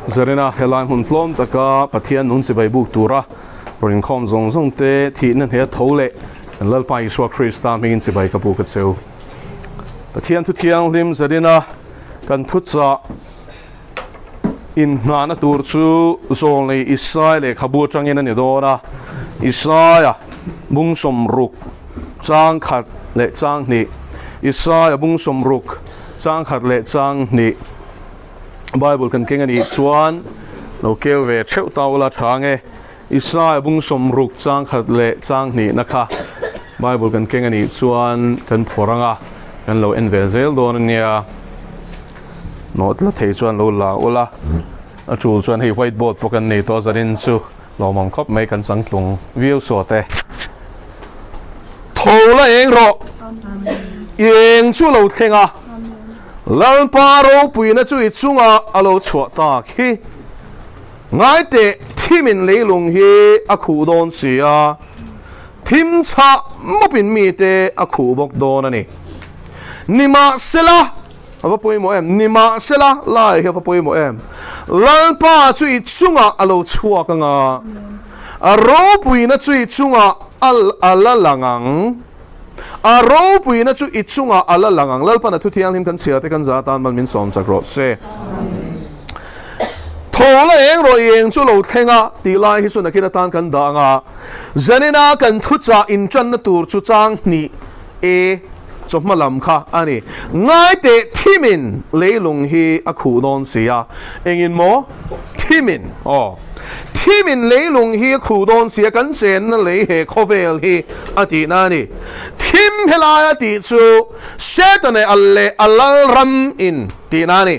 Zarina helai hmun tlawm taka Pathian nung chibai buk tura rawn inkhawm zawng zawng te thihna hne tho leh kan Lalpa Isua Krista hmingin chibai ka buk a cheu. Pathian thu thianghlim Zarina kan thuchah inhnahna tur chu zawlnei Isai lehkhabu atangin a ni dawn a, Isaia bung sawmruk chang khat leh chang hnih, Isaia bung sawmruk chang khat leh chang hnih Bible kan keng a nih chuan lo keu ve theuh ta ula tha nge Isaia bung sawmruk chang khat leh chang hnihna kha Bible kan keng a nih chuan kan phawrh ang a, kan lo en ve zel dawn a nia. Nawt la thei chuan lo la ula, a tul chuan hei white board pawh kan nei tawh a zanin chu lawmawm khawp mai kan changtlung viau suat e. Tho la eng rawh, eng chu lo thleng a, Lalpa ropuina chu i chungah a lo chhuah tak hi. Ngai teh, thimin leilung hi a khuh dawn si a, thim chhah mawpin mite a khuh bawk dawn a ni. Nimahsela, a va pawimawh em? Nimahsela, lai hi a va pawimawh em? Lalpa chu i chungah a lo chhuak ang a, a ropuina chu i chungah a la lang ang. A ropuina chu i chungah a la lang ang. Lalpan a thu thianghlim kan chhiar te kan za atan man min sawm chak rawh se. Tho la eng rawh i eng chu lo thleng a tih lai hi chu nakin atan kan dah ang a. Zanina kan thuchah intanna tur chu chang hnih e chawhma lam kha a ni. Ngai teh thimin leilung hi a khuh dawn si a. Engin maw? Thimin aw. Thimin leilung hi a khuh dawn si a, kan chenna lei he khawvel hi a tihna a ni. Thim helai a tih chu Setane a leh a lal ram in tihna a ni.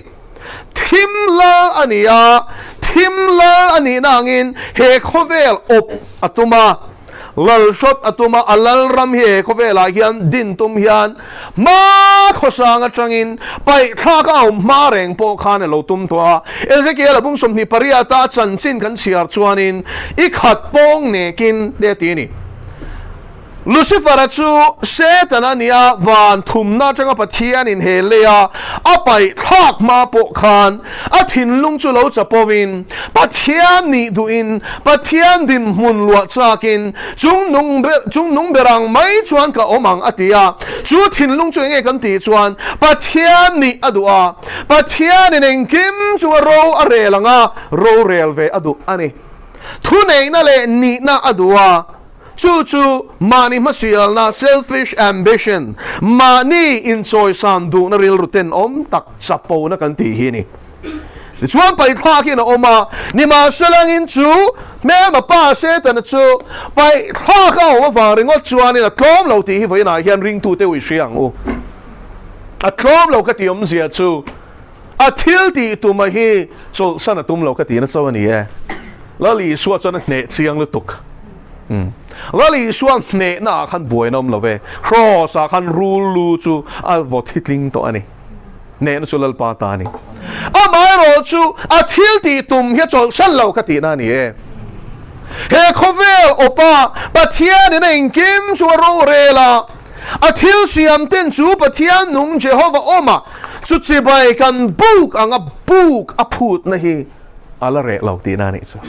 Thim lal a ni a, thim lal a nihna angin he khawvel awp a tum a. Lal hrawt a tum a, a lal ram hi he khawvelah hian din tum hian hma khawsang atangin paih thlak a awm hma reng pawh khan a lo tum tawh a. Ezekiel a bung 28 a chanchin kan chhiar chuanin i khat pawng nekin te a ti a ni. Lucifer-a chu Setana a ni a, van thumna atanga Pathianin he leia a paih thlak hma pawh khan A thinlung chu lo chapovin, Pathian nih duhin, Pathian dinhmun luah chakin, chung nung ber, chung nung ber ang mai chuan ka awm ang, a ti a. Chu thinlung chu enge kan tih chuan, Pathian nih a duh a, Pathianin engkim chu a ro a rel ang a, rorel ve a duh a ni. Thuneihna leh nihna a duh a. Chu chu mahni hmasialna, selfish ambition, mahni inchawisan duhna rilru tenawm tak chapona kan tih hi a ni. Tichuan paithlak hian a awm a, nimahselangin chu hmelma pa Setana chu paihthlak a awm avang ringawt chuanin a tlawm lo tih hi vawiinah hian ringtute u i hria ang u. A tlawm lo ka tih awmzia chu a thil tih tuma hi chawlhsan a tum lo ka tihna chauh a ni e. Lal Isua chuan a hneh chiang lutuk. Lal Isua hnehna ah khan buaina awm lo ve. Kraws ah khan rul lu chu a vaw thitling tawh a ni. Hnehna chu Lalpa ta a ni. Amaherawh chu a thil tih tum hi a chawlhsan lo ka tihna a ni e. He khawvel awpa Pathianin a engkim chu a rorel a, a thil siam ten chu Pathian nung Jehova awma chu chibai kan buk anga buk a phutna hi a la reh lo tihna a nih chu.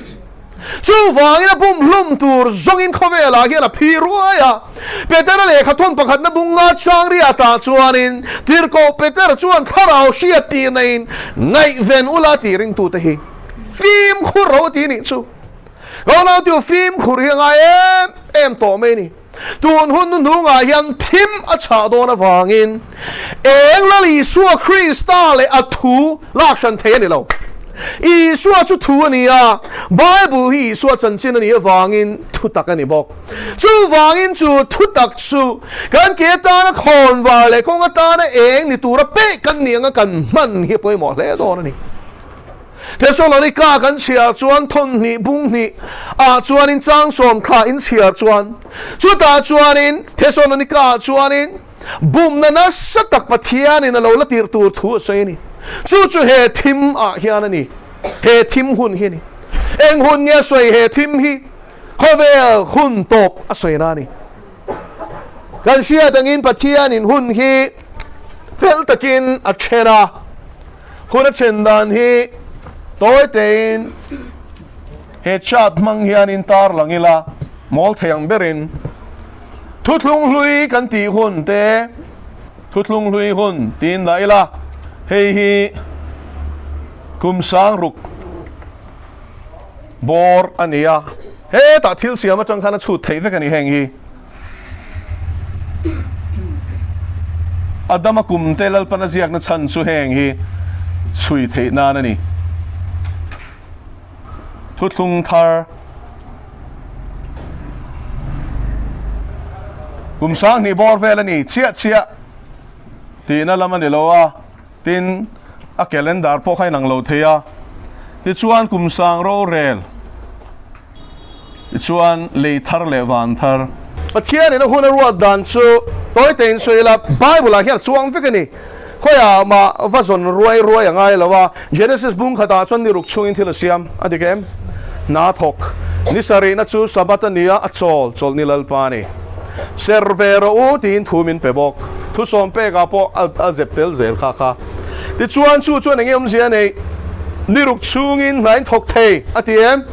Chuvangin a bum hlum tur zawngin khawvelah hian a phi ruai a. Petera lehkha thawn pakhatna bunga chang riatah chuanin Tirhkoh Petera chuan thlarau hriat tihnain ngaihven ula tih ringtute hi fimkhur ro ti nih chu. Ka unau tiu fimkhur hi a ngai em em tawh mai a ni. Tun hun hnuhnungah hian thim a chhah dawn avangin eng Lal Isua Krista leh a thu lak hran thei a ni lo. Isua chu thu a ni a, Bible hi Isua chanchin a nih avangin thu tak a ni bawk. Chuvangin chu thu tak chu kan ke atana khawnvar leh kawng atana eng ni tura pek kan nih anga kan hman hi a pawimawh hle dawn a ni. Thesalonika kan chhiar chuan thawn hnih bung hnih ah chuanin chang sawm thla in chhiar chuan chutah chuanin Thesalonika ah chuanin bumna nasa tak Pathianin a lo la tirh tur thu a sawi a ni. Chu chu he thim ah hian a ni. He thim hun hi a ni. Eng hun nge a sawi he thim hi? Khawvel hun tawp a sawina a ni. Kan hriat angin Pathianin hun hi fel takin a then a, hun a then dan hi. Tawi tein he chart hmang hianin tar lang ila, mawl thei ang berin thuthlung hlui kan tih hun te, thuthlung hlui hun tiin dah ila, hei hi kum sang ruk bawr a ni a, hetah thil siam atang khan a chhut theih vek a ni heng hi. Adama kumte Lalpan a ziakna chhan chu heng hi chhui theih nan a ni. Thuthlung thar kum 2000 bawr vel a ni chiah chiah tihna lam a ni lo a, tin a calendar pawh kha a inang lo thei a. Tichuan kum sang rorel. Tichuan, lei thar leh van thar. Pathianin a hun a ruat dan chu tawi tein sawi ila, Bible-ah hian a chuang vek a ni. Khawiah mah va zawn ruai ruai a ngai lo a, Genesis bung khatah chuan ni ruk chhungin thil a siam a dik em? Hna thawk. Ni sarihna chu Sabbath a ni a, a chawl chawlh ni Lalpa a ni. Ser ve rawh u tiin thu min pe bawk. Thusawm pekah pawh a zep tel zel kha kha. Tichuan chu chuan enge awmzia a neih? Ni ruk chhungin hna in thawk thei a ti em?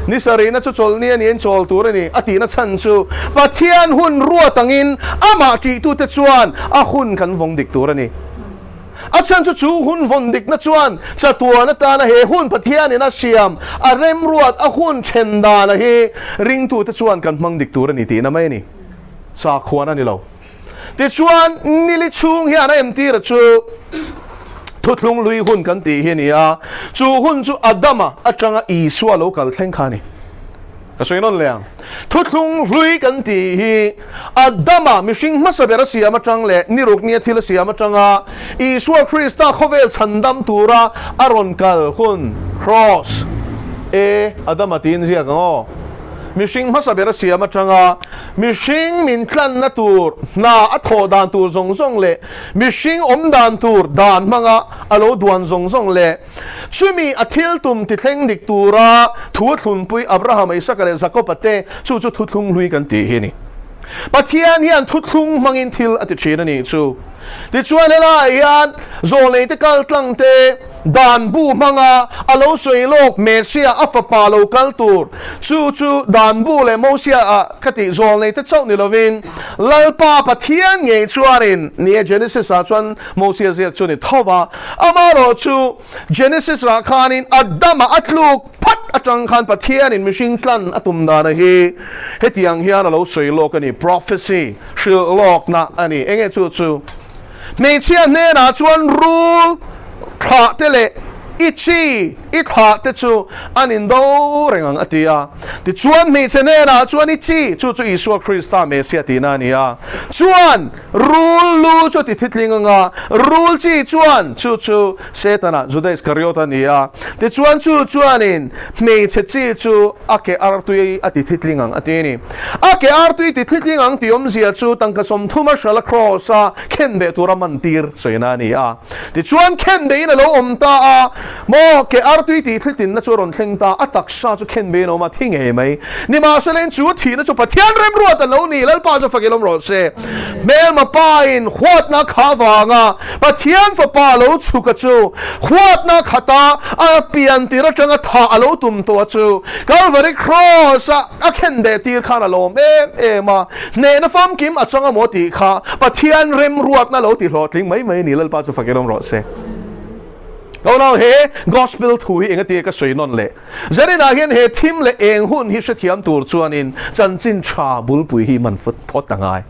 Ni sarihna chu chawlhni a niin chawl tur a ni a tihna chhan chu Pathian hun ruat angin amah tihtute chuan a hun kan vawng dik tur a ni. A chhan chu chu hun vawn dikna chuan chatuan atana he hun Pathianin a siam a remruat a hun then dana hi ringtute chuan kan hmang dik tur a ni tihna mai a ni. Sakhuan a ni lo. Tichuan, nili chhung hian a entira chu thuthlung lui hun kan tih hi a ni a, chu hun chu Adama atanga Isua lo kal thleng kha a ni. Ka sawi nawn leh ang. Thuthlung hlui kan tih hi Adama mihring hmasa ber a siam atang leh ni ruk nia thil a siam atanga Isua Krista khawvel chhandam tura a rawn kal hun, Cross, e Adama tiin ziak ang aw. Mihring hmasa ber a siam atanga mihring min tlanna tur hna a thawh dan tur zawng zawng leh mihring awm dan tur dan hmanga a lo duan zawng zawng leh chumi a thil tum ti thleng dik tura thu a thlunpui Abrahama, Isaka leh Jakoba te chu chu thuthlung hlui kan tih hi a ni. Pathian hian thuthlung hmangin thil a ti thin a nih chu. Tichuan helaiah hian zawlneite kal tlang te, Dan bu hmanga a lo sawi lawk Messiah a fapa lo kal tur chu chu Dan bu leh Mosia ah ka tih zawl nei te chauh ni lovin Lalpa Pathian ngei chuanin ni e Genesis ah chuan Mosia ziak chu ni tho va amaherawh chu Genesis ah khanin Adama a tluk phat atang khan Pathianin mihring tlan a tum dana hi hetiang hian a lo sawi lawk a ni prophecy hrilh lawkna a ni enge chu chu Hmeichhia hnenah chuan rul thlah te leh i chi i thlah te chu an indo reng ang a ti a. Tichuan hmeichhe hnenah chuan i chi chu chu Isua Krista Mesia tihna a ni a. Chuan rul lu chu a ti thitling ang a, rul chi chuan chu chu Setana, Juda Iskariot a ni a. Tichuan chu chuanin hmeichhe chi chu a ke artui a ti thitling ang a ti a ni. A ke artui ti thitling ang tih awmzia chu tangka 30 a hralh a cross a khen beh tura man tir sawina a ni a. Tichuan khen behin a lo awm ta a, maw ke artui tih thlitinna chu a rawn thleng ta, a taksa chu khen behin a awm a, thi ngei mai. Nimahsela chu thihna chu Pathian remruat a lo ni, Lalpa chu fakil awm rawh se. Hmelma pain huatna kha avanga Pathian fapa lo chhuk a chu huatna khata a pian tir atanga thah a lo tum tawh a chu Kalvari Cross a a khen deh tir khan a lawm em em a, hnehna famkim a chang a maw tih kha Pathian remruatna lo ti hlawhtling mai mai a ni Lalpa chu fakin awm rawh se. Ka unau he Gospel thu hi engatinge ka sawi nawn leh? Zaninah hian he thim leh eng hun hi hrethiam tur chuanin chanchin tha bulpui hi man phawt a ngai.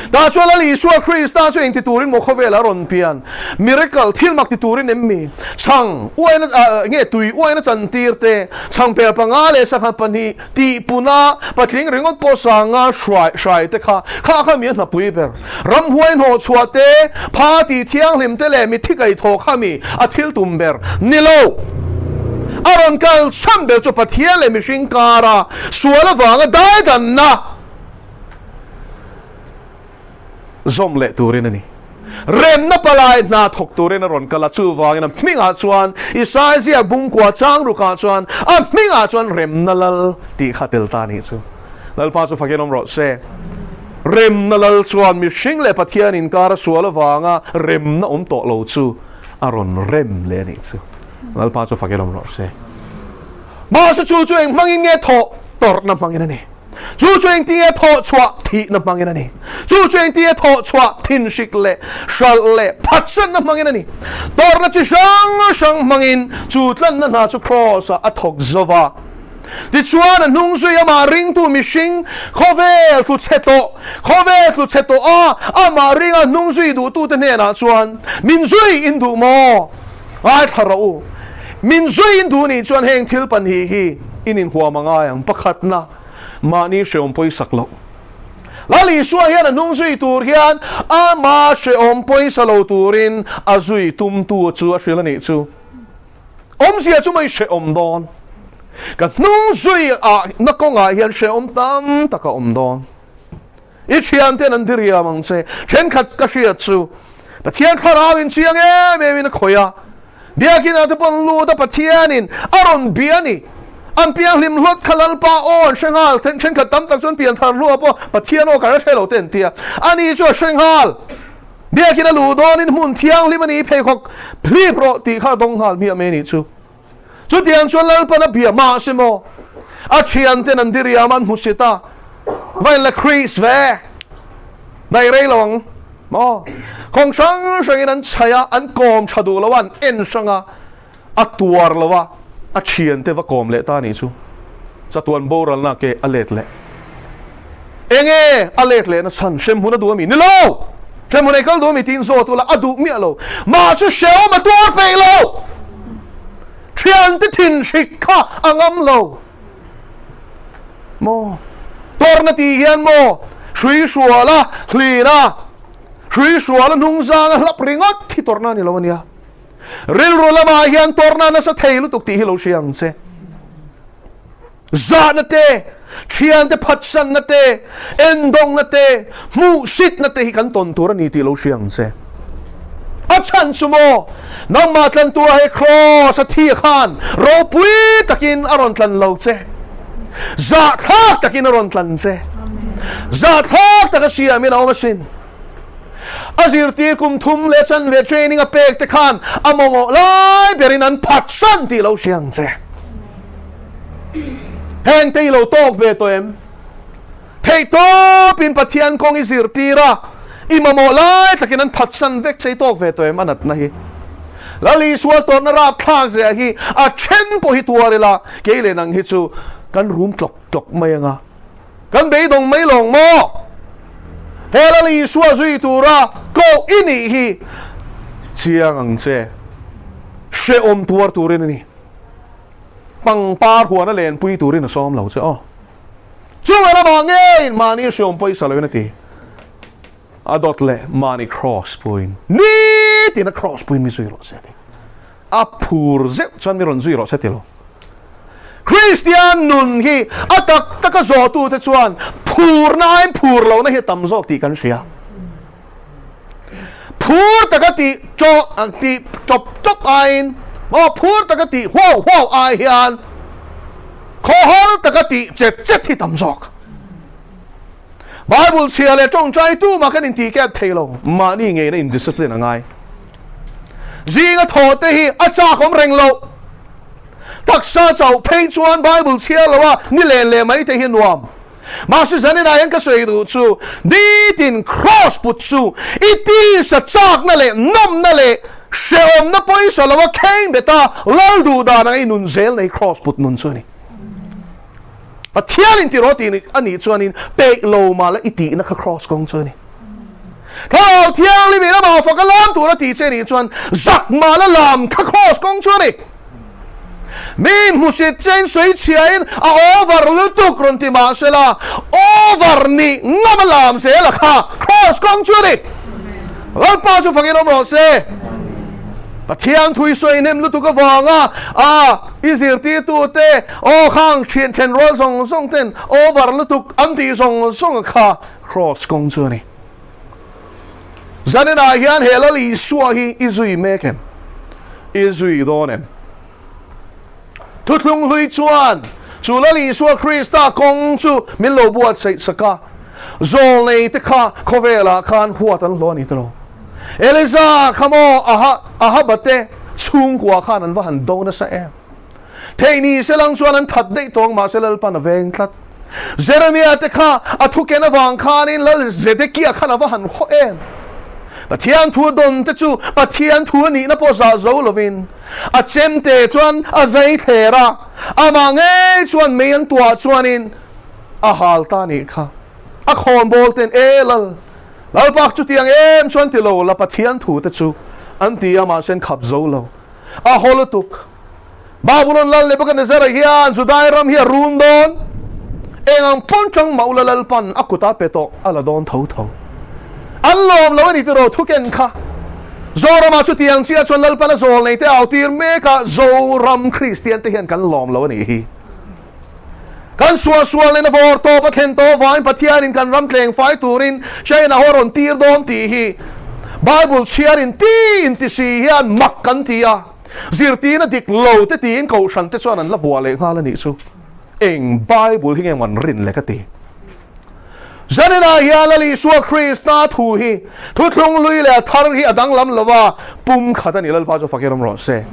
Tah chuan Lal Isua Krista chu engti turin maw khawvelah a rawn pian? Miracle, thil mak ti turin em mi? Chhang uaina, nge tui uaina chantir te, chhang per panga leh sangha pahnih tih puna patling ringawt pawh sanga hruai hrai te kha, kha kha mi a hnapui ber. Ramhuai hnawh chhuah te, pha tih thianghlim te leh mitthi kaihthawh kha mi a thil tum ber ni lo. A rawn kal chhan ber chu Pathian leh mihring kara sual avanga daidanna, Zawm leh turin a ni. Remna palai hna thawk turin a rawn kal a, chuvangin a hmingah chuan Isaiah ziak bungkua chang rukah chuan a hmingah chuan Remna Lal tih kha tel ta a nih chu. Lalpa chu fakin awm rawh se. Remna Lal chuan mihring leh Pathian inkar a sual avanga remna awm tawh lo chu a rawn rem leh a nih chu. Lalpa chu fak i lawm rawh se. Mahse chu chu eng hmangin nge thawh? Tawrhna hmangin a ni. Chu chu engtin nge thawh chhuah? Thihna hmangin a ni. Chu chu engtin nge thawh chhuah? Thinhrik leh hralh leh phatsanna hmangin a ni. Tawrhna chi hrang hrang hmangin chu tlanna hna chu Kraws-ah a thawk zo va. Tichuan a hnung zui amah ringtu mihring khawvel tlu chhe tawh, khawvel tlu chhe tawh a, amah ringa hnung zui duhtute hnenah chuan, Min zui in duh maw? Ngaithla rawh u. Min zui in duh nih chuan heng thil panhih hi in inhuam a ngai ang. Pakhatna, mahni hrehawm pawisak loh. Lal Isua hian a hnung zui tur hian ama hrehawm pawisa lo turin a zui tumtu chu a hrilh a nih chu. Awmzia chu mai hrehawm dawn. Ka hnung zui ah na kawngah hian hrehawm tam tak a awm dawn. I thianten an diriam ang che. Thenkhat ka hriat chu Pathian thlarau in chiang em em in a khawih a. Biakin ah te pawh an lut a, Pathianin a rawn bia a ni. An pianghlim hlawt kha Lalpa aw an hre nghal. Thenkhat tam tak chu an pianthar hluah pawh Pathian aw kar a hre lo te an ti a. Ani chu a hre nghal. Biakin a luh dawnin hmun thianghlim a ni pheikhawk phlip rawh tih kha a dawng nghal hmiah mai a nih chu. Chutiang chuan Lalpan a bia mah si maw? A thianten an diriam a, an hmu sit a, va in la Kris ve daih rei lo ang maw? Kawng hrang hrangin an chhaih a, an kawm tha duh lo a, an en hrang a, a tuar lo a, a thiante va kawm leh ta a nih chu. Chatuan boralna ke a let leh. Enge a let lehna chhan? Hremhmun a duh a mi? Ni lo! Hremhmun ei kal duh a mi tiin zawt ula a duh miah lo. Mahse hrehawm a tuar peih lo! Thiante thinhrik kha a ngam lo. Maw? Tawrhna tih hian maw? Hrui hrual a, hlin a, hrui hrual a hnung zang a hlap ringawt khi tawrhna a ni lo a nia. Rilru lamah hian tawrhna nasa thei lutuk tih hi lo hria ang che. Zahna te, thiante phatsanna te, endawngna te, hmuhsitna te hi kan tawn tur a ni tih lo hria ang che. A chhan chu maw, nangmah tlantua he Kraws a thi khan ropui takin a rawn tlan lo che. Zahthlak takin a rawn tlan che. Zahthlak taka siamin a awm asin. A zirtir kum thum leh chanve training a pek te khan a mamawh lai berin an phatsan tih lo hria ang che. Heng te i lo tawk ve tawh em? Theih tawpin Pathian kawng i zirtir a, i mamawh lai takin an phatsan vek che i tawk ve tawh em a natna hi? Lal Isua tawrhna rapthlak zia hi a then pawh hi tuar ila, kei leh nang hi chu kan rum tlawk tlawk mai anga kan beidawng mai lawng maw? He Lal Isua zui tura koh i nih hi chiang ang che, hrehawm tuar turin a ni. Pangpar huan a lenpui turin a sawm lo che aw. Chunga lamah ngeiin mahni hriawm pawisa loin a ti. A dawt leh mahni cross puiin nitin a cross puiin mi zui rawh se a ti. A phur zeuh chuan mi rawn zui rawh se ti lo. Kristian nun hi a tak taka zawhtute chuan phurna aiin phur lohna hi a tam zawk tih kan hria. Phur taka tih tawh tih tawp tawp aiin maw phur taka tih huau huau ai hian khawhal taka tih chet chet hi tam zawk. Bible chhia leh tawngtai tumah kan intih kep thei lo, mahni ngeina in discipline a ngai. Zinga thaw te hi a chak awm reng lo. Taksa chauh phei chuan Bible chhia lo a ni len leh mai te hi nuam. Mahse zaninah hian ka sawi duh chu nitin Kraws put chu i tisa chakna leh nawmna leh hrehawmna pawisa lo a kheng bet a, lal duh dan anga i nun zel nei Kraws put nun chu a ni. Pathianin ti rawh tih a nih chuanin peih lo mah la i tihna kha Kraws kawng chu a ni. Thlarau Thianghlim in amah faka lam tur a tih che nih chuan zak mah la lam kha Kraws kawng chu a ni. Mi hmusit chein sawi chhiain a over lutuk rawn ti mah se la, over nih ngam a lam zel a kha Kraws kawng chu a ni. Lalpa chu fakin awm rawh se. Pathian thui sawi hnem lutuk avanga a i zirtirtute aw khang thian then rual zawng zawng ten over lutuk an tih zawng zawng a kha Kraws kawng chu a ni. Zaninah hian he Lal Isua hi i zui mek em? I zui dawn em? Thuthlung hlui chuan chu Lal Isua Krista kawng chu min lo buatsaih sak a, zawlnei te kha khawvelah khan huat an hlawh a ni tawh lo. Eliza kha maw Ahaba te, chhungkua khan an va han do nasa em. Theih ni se lang chuan an that daih tawng mahse Lalpan a veng tlat. Jeremia te kha a thu ken avang khanin Lal Zedekia khan a va han haw em. Pathian thu a dawn te chu Pathian thu a nihna pawh zah zo lovin a chemte chuan a zai thler a, amah ngei chuan mei an tuah chuanin a hal ta nih kha. A khawnbawl ten E Lal, Lalpak chutiang em chuan ti lo la Pathian thu te chu an ti a mahse an khap zo lo. A haw lutuk. Babulon lal Nebuchadnezzar-a hian Judai ram hi a run dawn. Eng ang pawn chang mah ula Lalpan a kut a pe tawh a la dawn tho tho. An lawm lo a ni tiraw thuken kha. Zoramah chutiang chiah chuan Lalpan a zawl nei te au tir mek a, Zoram Kristian te hian kan lawm lo a nih hi. Kan suahsual nen a vawr tawp a thlen tawh avangin Pathianin kan ram tleng fai turin China ho a rawn tir dawn tih hi Bible chhiarin ti in ti si hian mak kan ti a, zirtirna dik lo te tiin kohhran te chuan an la vuah leh nghal a nih chu. Eng Bible hi nge maw an rin le ka ti. Zaninah hian Lal Isua Krista thu hi thuthlung hlui leh a thar hi a danglam lo va, pum khat a ni Lalpa chu fakin awm rawh se.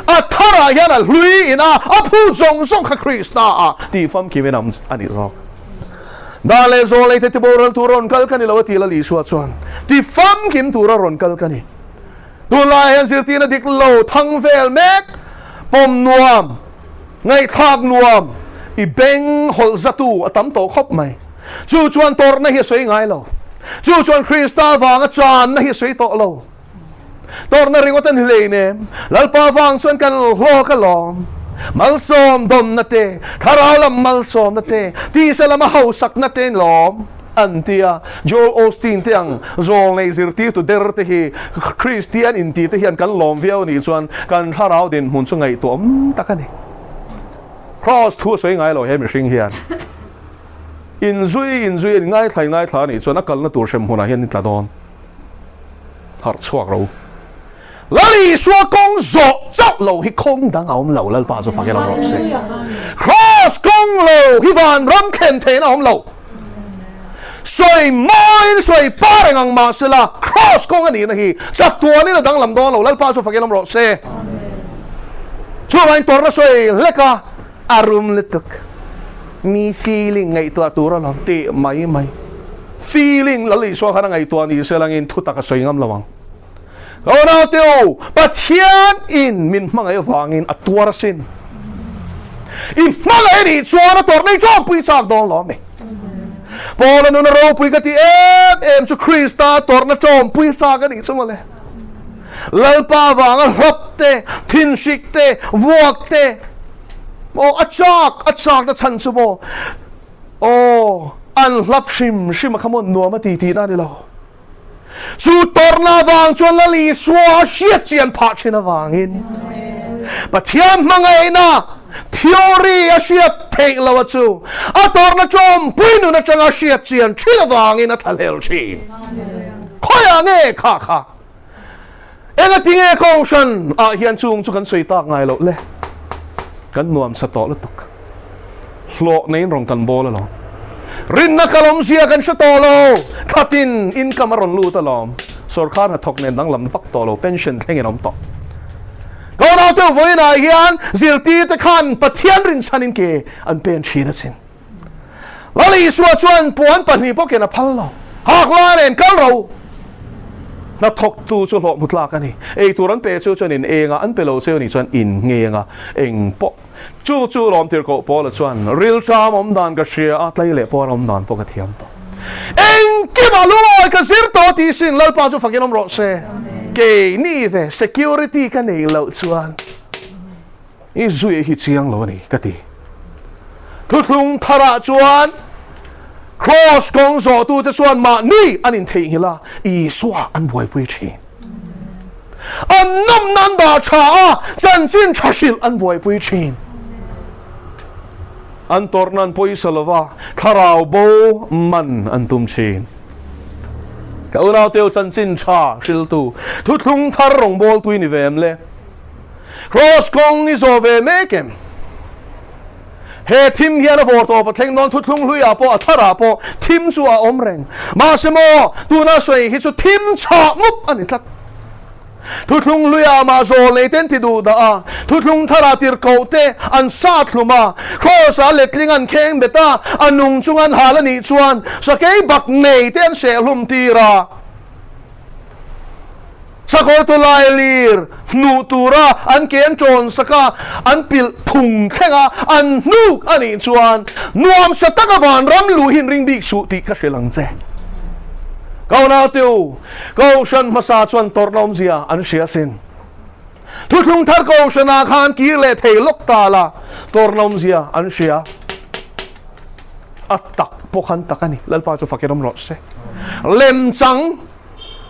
A tharah hian a hlui in a, a phu zawng zawng kha Krista ah tih famkim in awm a ni zawk. Dan leh zawl ei te tiboral tur a rawn kal ka ni lo a ti Lal Isua chuan ti famkim tur a rawn kal ka ni. Tunlaiah hian zirtirna dik lo thang vel mek pawm nuam. Ngaihthlak nuam, i beng hawlh zatu a tam tawh khawp mai. Chu chuan tawrhna hi a sawi ngai lo. Chu chuan Krista vanga channa hi a sawi tawh lo. Tawrhna ringawt a ni hleinem. Lalpa vang chuan kan hlawk alawm. Malsawm dawnna te, thlarau lam malsawmna te, tisa lama hausakna te lawm an ti a. Joel Osteen te ang zawlnei zirtirtu der te hi Kristian inti te hian kan lawm viau anih chuan kan thlarau dinhmun chu ngaihtuahawm tak a ni. Kraws thu a sawi ngai lo he mihring hian. Inzui inzui in ngaithla in ngaithla anih chuan a kalna tur hrem hmunah hian in tla dawn. Harh chhuak ro. Lal Isua kawng zawh chauh lo hi kawng dang a awm lo, Lalpa chu fak ila rawh se. Kraws kawng lo hi van ram thlen theihna a awm lo. Sawi mawiin sawi pa reng ang mah sela, Kraws kawng a nihna hi chatuanin a danglam dawn lo, Lalpa chu fak ila rawh se. Chuvangin tawrhna sawi hlek a, a rum lutuk. Mi feeling ngaihtuah tur alawm tih mai mai. Feeling Lal Isua khan a ngaihtuah ni selangin thutak a sawi ngam lo ang. Ka unaute u, Pathian in min hmangaih avangin a tuar asin. I hmangaih nih chuan a tawrh nei tawmpui chak dawn lo ami. Paula nuna ropui ka ti em em chu Krista tawrhna tawmpui chak a nih chu mawle. Lalpa avanga hlawp te, thinhrik te, vuak te, aw a chak, a chak na chhan chu maw, aw an hlap hrim hrim a kha maw nuam a ti tihna a ni lo. Chu tawrhna avang chuan Lal Isua a hriat chian phah thin avangin Pathian hmangaihna theory a hriat theih lo a chu a tawrhna tawmpui nun atanga hriat chian thin avangin a thlahlel thin. Khawiah nge kha kha? Engati nge Kohhran ah hian chung chu kan sawi tak ngai loh le? Kan nuamsa tawh lutuk. Hlawh neiin rawn kan bawl alawm. Rinna kal awmzia kan hre tawh lo. Thlatin income a rawn lut alawm. Sorkar hnathawk nen danglam vak tawh lo, pension thlengin a awm tawh. Ka unaute vawiinah hian zirtirte khan Pathian rinchhanin ke an pen thin asin. Lal Isua chuan puan pahnih pawkin a phal lo. Hak la nen kal ro. Hnathawktu chu hlawh hmu tlak a ni. Ei tur an pe chu chuan in eng a, an pe lo che anih chuan in ngeng a, eng pawh. Chu chu lawmtirhkoh Paula chuan rilṭam awm dan ka hria a, tlei leh pawr awm dan pawh ka thiam tawh. Engkimah lungawi ka zir tawh tih sin Lalpa chu fakin awm rawh se. Keini ve security ka nei loh chuan I zui hi chiang lo a ni ka ti. Thuthlung tharah chuan Kraws kawng zawhtute chuan mahni an intheihnghilh a, Isua an buaipui thin. An nawmna an dah tha a, chanchin tha hrilh an buaipui thin. An tawrhna an pawisa lo va, thlarau bo man an tum thin. Ka unauteu chanchin tha hriltu, thuthlung thar rawngbawltu i ni ve em le? Kraws kawng i zawh ve mek em? He thim hian a vawr tawp a thleng dawn, thuthlung hluiah pawh a tharah pawh thim chu a awm reng. Mahse maw, tuna sawi hi chu thim chhah mup a ni tlat. Thuthlung hluia mah zawl nei ten ti duh dah a, thuthlung thara tirhkoh te an sat hlum a, Kraws ah letling an kheng bet a, a nung chung an hal a nih chuan sakei bak nei te an seh hlum tir a. Sakawr tu lai lir hnuh tura an ke an tawn sak a, an pilh phung thleng a, an hnuk a nih chuan nuamsa taka vanram luh hi in ring bik suh tih ka hrilh ang che. Ka unaute u, Kohhran hmasa chuan tawrhna awmzia an hria asin. Thuthlung thar Kohhranah khan kir leh thei lawk ta la, tawrhna awmzia an hria. A tak pawh khan tak a ni. Lalpa chu fakin awm rawh se. Lemchang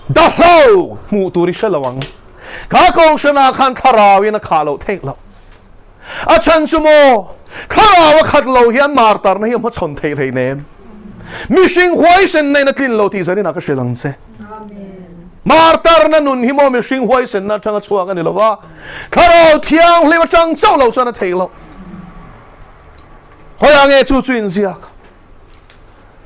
dahlo hmuh tur i hre lo ang. Kha Kohhranah khan thlarauin a khah loh theih loh. A chhan chu maw, thlarau a khat lo hian martarna hi a hmachhawn theih hleinem. Mihring huaisenna in a tlin lo tih zanin ah ka hrilh ang che. Martarna nun hi maw mihring huaisenna atanga chhuak a ni lo va, thlarau thianghlim atang chauh lo chuan a theih loh. Khawiah nge chu chu inziak?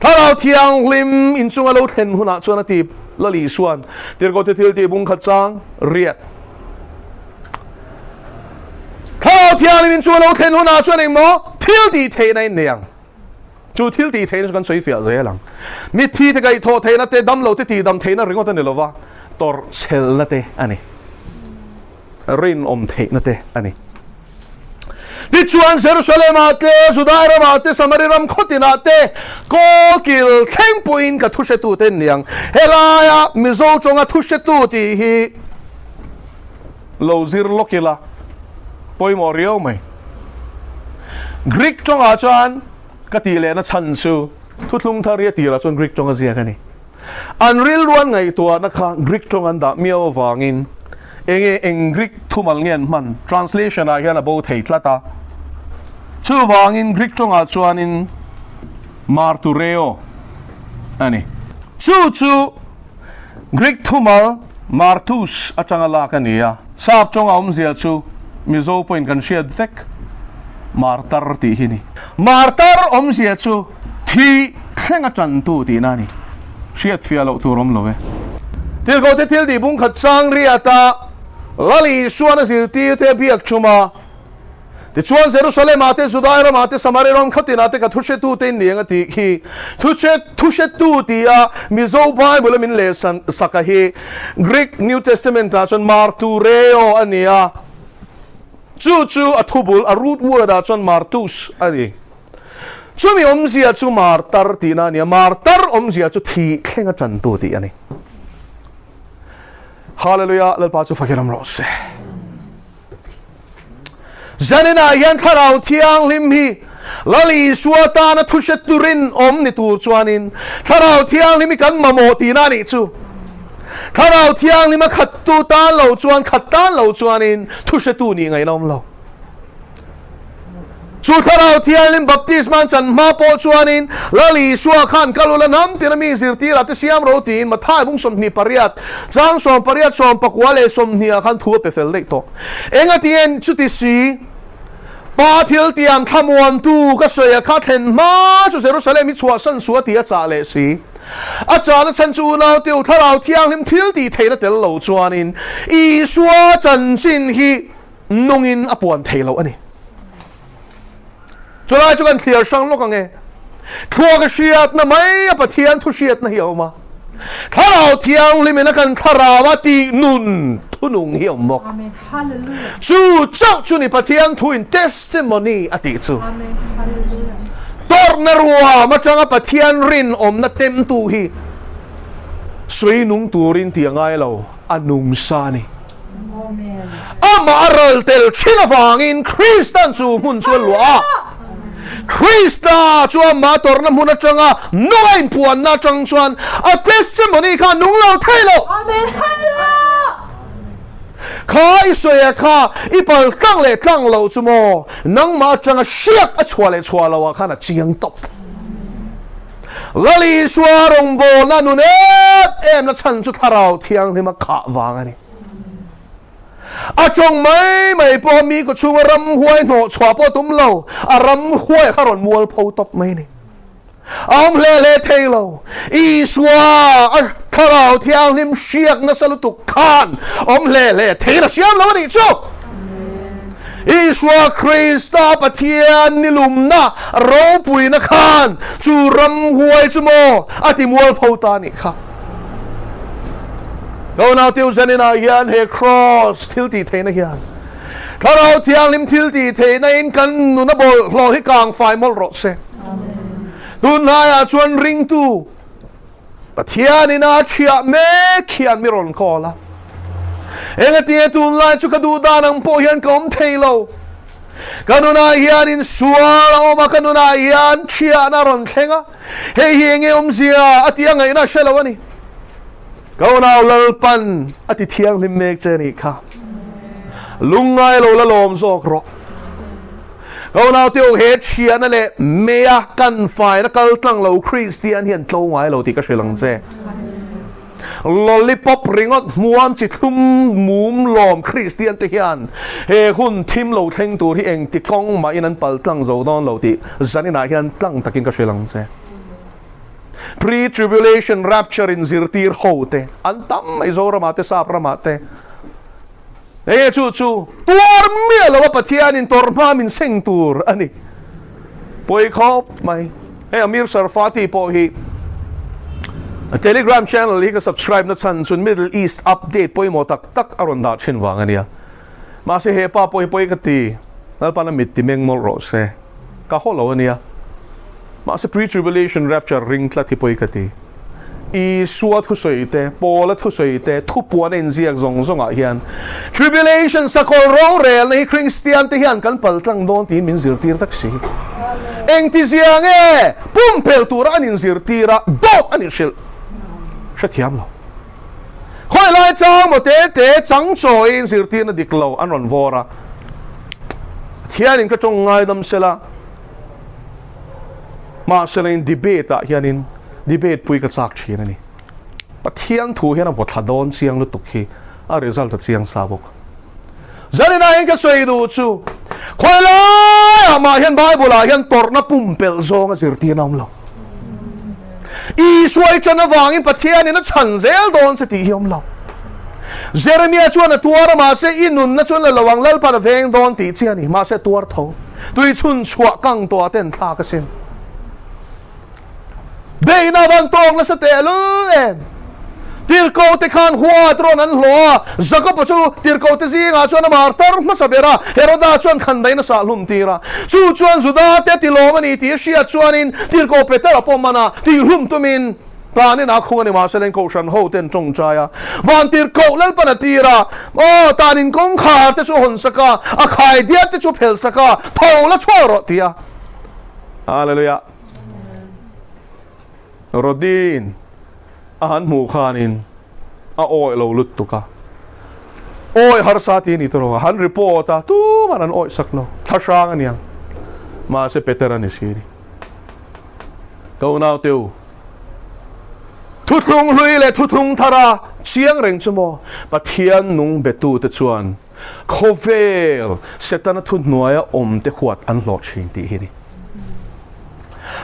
Thlarau Thianghlim inchunga lo thlen hunah chuan a ti Lal Isua'n Tirhkohte thil tih bung khat chang riat. Thlarau Thianghlim inchunga lo thlen hunah chuan engmaw thil tih theihna in nei ang. Chu thil tih theihna chu kan sawi fiah zel ang. Mitthi te kaihthawh theihna te, damlo te tihdam theihna ringawt a ni lova, tawrhchhelna te a ni. Rinawm theihna te a ni. Tichuan, Jerusalem-ah te, Judai ramah te, Samari ram khaw tinah te, kawlkil thleng pawhin ka thuhretute an ni ang. Helaia Mizo tawnga thuhretu tih hi lo zir lawk ila pawimawh riau mai. Greek tawngah chuan ka tih lehna chhan chu thuthlung thar hi a tirah chuan Greek tawnga ziak a ni. An rilruan ngaihtuahna kha Greek tawng an dah miau avangin enge eng Greek thumal nge an hman translation ah hian a bo thei tlat a. Chuvangin Greek tawngah chuanin martureo a ni. Chu chu Greek thumal martus atanga lak a ni a. Sap tawnga awmzia chu Mizo pawhin kan hriat vek martar tih hi ni. Martar awmzia chu Thi thleng a tantu tihna a ni. Hriat fiah loh tur awm lo e. Tirhkohte thil tih bung khat sang riata Lal Isuan a zirtirte a biak thum a. Tichuan Jerusalem-ah te, Judai ramah te, Samari ram khatinah te ka thuhretute in ni ang a tih khi. Thuhretu tia Mizo Bible-a min leh sak a hi Greek New Testament-ah chuan martureo a ni a. Chu chu a thubul, a root word-ah chuan martus a ni. Chumi awmzia chu martar tihna a ni a, martar awmzia chu thih thleng a tantu tih a ni. Hallelujah, Lalpa chu fakin awm rawh se. Zaninah hian Thlarau Thianghlim hi Lal Isua tana thu hre turin awm ni tur chuanin Thlarau Thianghlim hi kan mamawh tihna a nih chu. Thlarau Thianghlim a khattu tan lo chuan khat tan lo chuanin thu hretu nih ngaihna awm lo. Chu Thlarau Thianghlim baptisma an chan hma pawh chuanin Lal Isua khan kal ula hnam tina mi zirtirah te siam ro tiin Mathai bung 28, chang 18, 19 leh 20 ah khan thu a pe fel daih tawh. Engati'n chuti si, Pa thil tiang thlamuantu ka sawi a kha thlen hma chu Jerusalem hi chhuahsan suh a ti a chah leh si. A chahna chhan chu unaute u Thlarau Thianghlim thil tih theihna tel lo chuanin Isua chanchin hi nungin a puan thei lo a ni. Chulai chu kan thliar hrang lawk ang e. Thluak a hriatna mai a Pathian thu hriatna hi a awm a. Thlarau Thianghlimin a kan thlarau a tih nun thunung hi a awm bawk. Chu chauh chu ni Pathian thu in testimony a tih chu. Tawrhna ruam atanga Pathian rinawmna temtu hi sui nung turin tih a ngai lo, a nung sa a ni. Amah a ral tel thin avangin Kristan chu hmun chu a luah a. Krista chu amah tawrhna hmun atanga nung a inpuanna atang chuan a testimony kha a nung lo thei lo. Kha i sawi a kha i pal tlang leh tlang lo chu maw nangmah atanga hriak a chhuah leh chhuah loh ah khan a chiang tawp. Lal Isua rawngbawlna nun em em na chhan chu Thlarau Thianghlima khah vang a ni. A tawng mai mai pawha mi kaw chhunga ramhuai hnawh chhuah pawh tum lo, a ramhuai kha rawn mual pho tawp mai a ni. A awm hle hle thei lo. Isua a Thlarau Thianghlim hriak nasa lutuk khan awm hle hle theiin a siam lo a nih chu. Isua Krista Pathian nilumna ropuina khan chu ramhuai chu maw a ti mualpho ta a nih kha. Ka unau tiu zaninah hian he Kraws thil tih theihna hian Thlarau Thianghlim thil tih theihna in kan nuna bawlhhlawh hi kang fai mawlh rawh se. Tunlaiah chuan ringtu Pathianin a chhiah mek hian mi rawn call a. Engatinge tunlai chu ka duh dan ang pawh hian ka awm thei lo. Ka nunah hian insual a awm a, ka nunah hian chhiahna a rawn thleng a. Hei hi enge awmzia a tih a ngaihna a hre lo a ni. Ka unau Lalpan a ti thianghlim mek che nih kha. Lungngai lo la lawm zawk rawh. Ka unau te ho he thiana leh meia kan faina kal tlang lo Kristian hian tlo ngai lo tih ka hrilh ang che. Lollipop ringawt hmuam chi thlum mum lawm Kristian te hian he hun thim lo thleng tur hi engti kawng mahin an pal tlang zo dawn lo tih zaninah hian tlang takin ka hrilh ang che. Pre-tribulation rapture in zirtir ho te an tam mai Zoramah te Sap ramah te. Enge chu chu tuar miah lo a Pathianin tawrh hma min seng tur a ni. Pawi khawp mai. Hei Amir Sarfati pawh hi a Telegram channel hi ka subscribe na chhan chun Middle East update pawimawh tak tak a rawn dah thin vang a nia. Mahse he pa pawh hi pawi ka ti. Lalpan a mit ti meng mawlh rawh se. Ka haw lo a nia. Mahse pre-tribulation rapture ring tlat hi pawi ka ti. Isua thusawi te, Paula thusawi te, thupuan a inziak zawng zawngah hian tribulation sakawlh rorelna hi Kristian te hian kan pal tlang dawn tiin min zirtir vek si. Engtizia nge pumpelh tura an inzirtir a, dawt an inhrilh hrethiam lo. Khawi lai chang maw te te chang chawiin zirtirna dik lo an rawn vawr a. Pathianin ka tawng ngaidam sela. Mahsela in debate ah hianin debate pui ka chak thin a ni. Pathian thu hian a vaw thla dawn chiang lutuk hi a result a chiang sa bawk. Zanina hian ka sawi duh chu khawi laiah mah hian Bible ah hian tawrhna pumpelh zawng a zirtir a awm lo. Isua i ṭan avangin Pathianin a chhan zel dawn che tih hi awm lo. Jeremia chuan a tuar a, mahse i nunna chuan la lo ang, Lalpan a veng dawn tih chi a ni, mahse a tuar tho. Tui chhun chhuah kang tawh ah ten thlak asin. Beihna van tawk nasa teh lul em. Tirhkoh te khan huat rawn an hlawh a, Jakob-a chu tirhkoh te zingah chuan a martar hmasa ber a, Heroda chuan khandaih nasa a hlum tir a. Chu chuan Juda te ti lawm a ni tih a hriat chuanin tirhkoh Petera pawh man a, tihhlum tumin tanin a khung a ni. Mahse leng kohhran ho ten tawngtai a, van tirhkoh Lalpan a tir a, Aw, tanin kawngkhar te chu a hawn sak a, a khaidiat te chu a phel sak a, tho la chhuak rawh ti a. Hallelujah. Rodin a han hmuh khanin a awih lo lut tuk a, awih harsa ti a ni tawh lo, a han report a, tuman an awih sak lo, thla hrang a niang, mahse Peter a ni si ni. Ka unau te u, thuthlung hlui leh thuthlung thar a chiang reng chu maw, Pathian nung betu te chuan Khawvel Setana thuhnuaia awmte huat an hlawh thin tih hi a ni.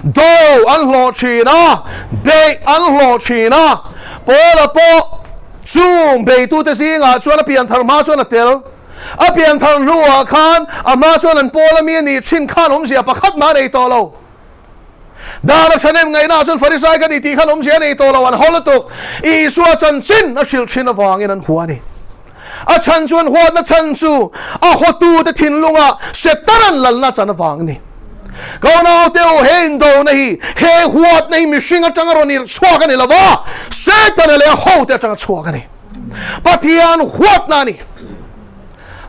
Do an hlawh thin a, beih an hlawh thin a, Paula pawh chung beitute zingah chuan a pianthar hma chuan a tel. A pianthar hnuah khan a hma chuan an Paula mi a nih thin khan awmzia pakhat mah a nei tawh lo. Dan a ṭhahnem ngaihnaah chuan Farisai ka ni tih khan awmzia a nei tawh lo, an haw lutuk. Isua chanchin a hrilh ṭhin avangin an hua a ni. A chhan chu an huatna chhan chu a hawtute thinlungah Setanan lalna chan avang a ni. Ka unaute u, he indona hi, he huatna hi mihring aṭanga rawn irh chhuak a ni lo va, Setana leh a hote aṭanga chhuak a ni. Pathian huatna a ni.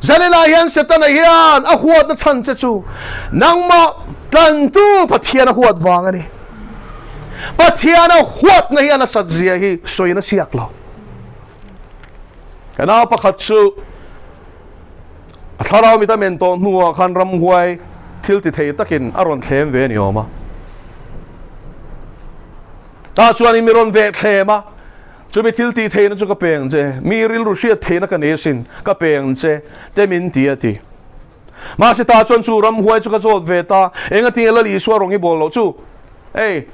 Zanilai hian Setana hian a huatna chhan che chu nangmah tlantu Pathian a huat vang a ni. Pathian a huatna hian a sat zia hi sawiin a siak lo. Ka nau pakhat chu a thlarau mit a men tawh hnuah khan ramhuai thil ti thei takin a rawn thlem ve a ni awm a. Tah chuan in mi rawn veh thlem a. Chumi thil tih theihna chu ka pe ang che, mi rilru hriat theihna ka nei asin, ka pe ang che, te min ti a ti. Mahse ta chuan chu ramhuai chu ka zawt ve ta, enga tinge Lal Isua rawng hi bawl loh chu? Ei,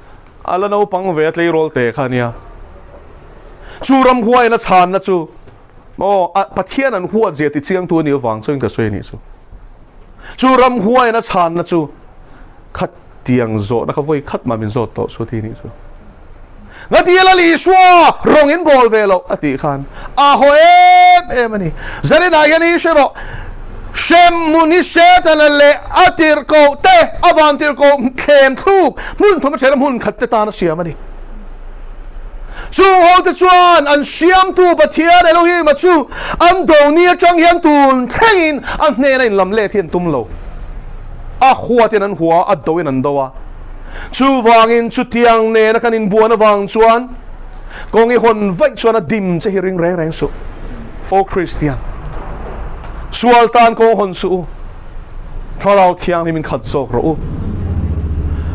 A la naupang ve a tleirawl teh kha ania. Chu ramhuaiin a chhanna chu aw a Pathian an huat zia ti chiangtu a nih avang chuan ka sawi a nih chu. Chu ramhuaiin a chhanna chu khatiang zawhna kha vawi khat mah min zawt tawh chu a ti a nih chu. Ngatia Lal Isua rawng in bawl ve loh a tih khan a haw em em a ni. Zarinah hian i hre rawh, Hremhmun hi Setana leh a tirhkoh te, a van tirhkoh thlem thluk hmun thum a thena hmun khat te tan a siam a ni. Chung ho te chuan an siamtu Pathian Elohim-a chu an do ni atang hian tun thlengin a hnena inlam let hi an tum lo. A huatin an hua a, a doin an do a. Chuvangin chutiang nena kan inbuan avang chuan kawng i hawn vaih chuan a dim che hi ring reng reng suh. Aw Kristian, sual tan kawng hawn suh u, Thlarau Thianghlim in khat zawk rawh u.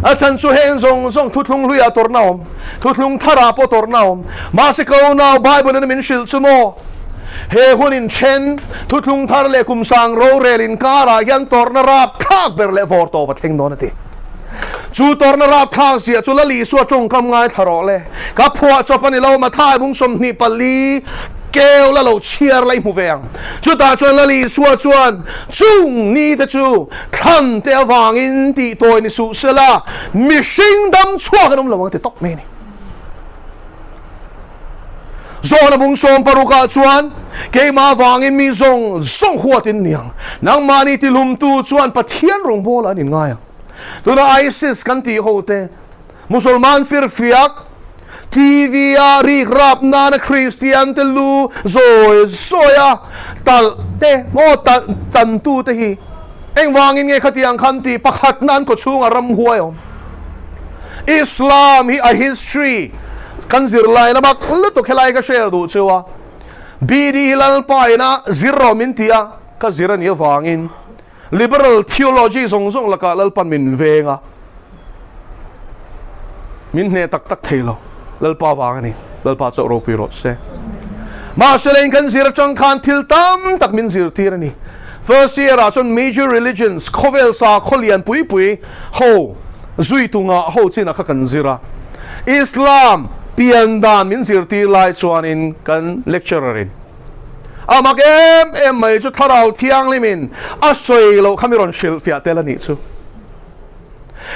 A chhan chu heng zawng zawng thuthlung hluiah tawrhna a awm, thuthlung tharah pawh tawrhna a awm. Mahse ka unau Bible in min hrilh chu maw? He hun inthen, thuthlung thar leh kum sang rorel inkarah hian tawrhna rapthlak ber leh vawr tawp a thleng dawn a ti. Chu tawrhna rapthlak zia chu Lal Isua tawngkam ngaithla rawh le. Ka phuah chawp a ni lo, Mathai bung 24 keu la lo chhiar la i hmu ve ang. Chutah chuan Lal Isua chuan, Chung ni te chu thlan te avangin tih tawi ni suh sela, mihring dam chhuak an awm lo ang a ti tawp mai a ni. Zawhna bung 60 ah chuan, Keimah avangin mi zawng zawng huat in ni ang. Nangmahni tihlumtu chuan Pathian rawngbawlah an inngai ang. Tuna ISIS kan tih ho te, Musulman firfiak, TV a rik rap nana Kristian te lu zawi zawi a talh te maw talh chantu te hi engvangin nge khatiang khan tih pakhatna an kawchhunga ramhuai a awm. Islam hi a history kan zirlai na mak lutuk helai ka share duh chu a, BD hi Lalpa ina zir rawh min ti a, ka zir a nih avangin liberal theology zawng zawng lakah Lalpan min veng a, min hneh tak tak thei lo, Lalpa vang a ni, Lalpa chauh ropui rawh se. Mahse leng kan zir atang khan thil tam tak min zirtir a ni. First year ah chuan major religions khawvel sa khawlian pui pui ho zui tu ngah ho chin ah kha kan zir a. Islam pian dan min zirtir lai chuanin kan lecturer in a mak em em mai chu Thlarau Thianghlim in a sawi loh kha mi rawn hrilh fiah tel a nih chu.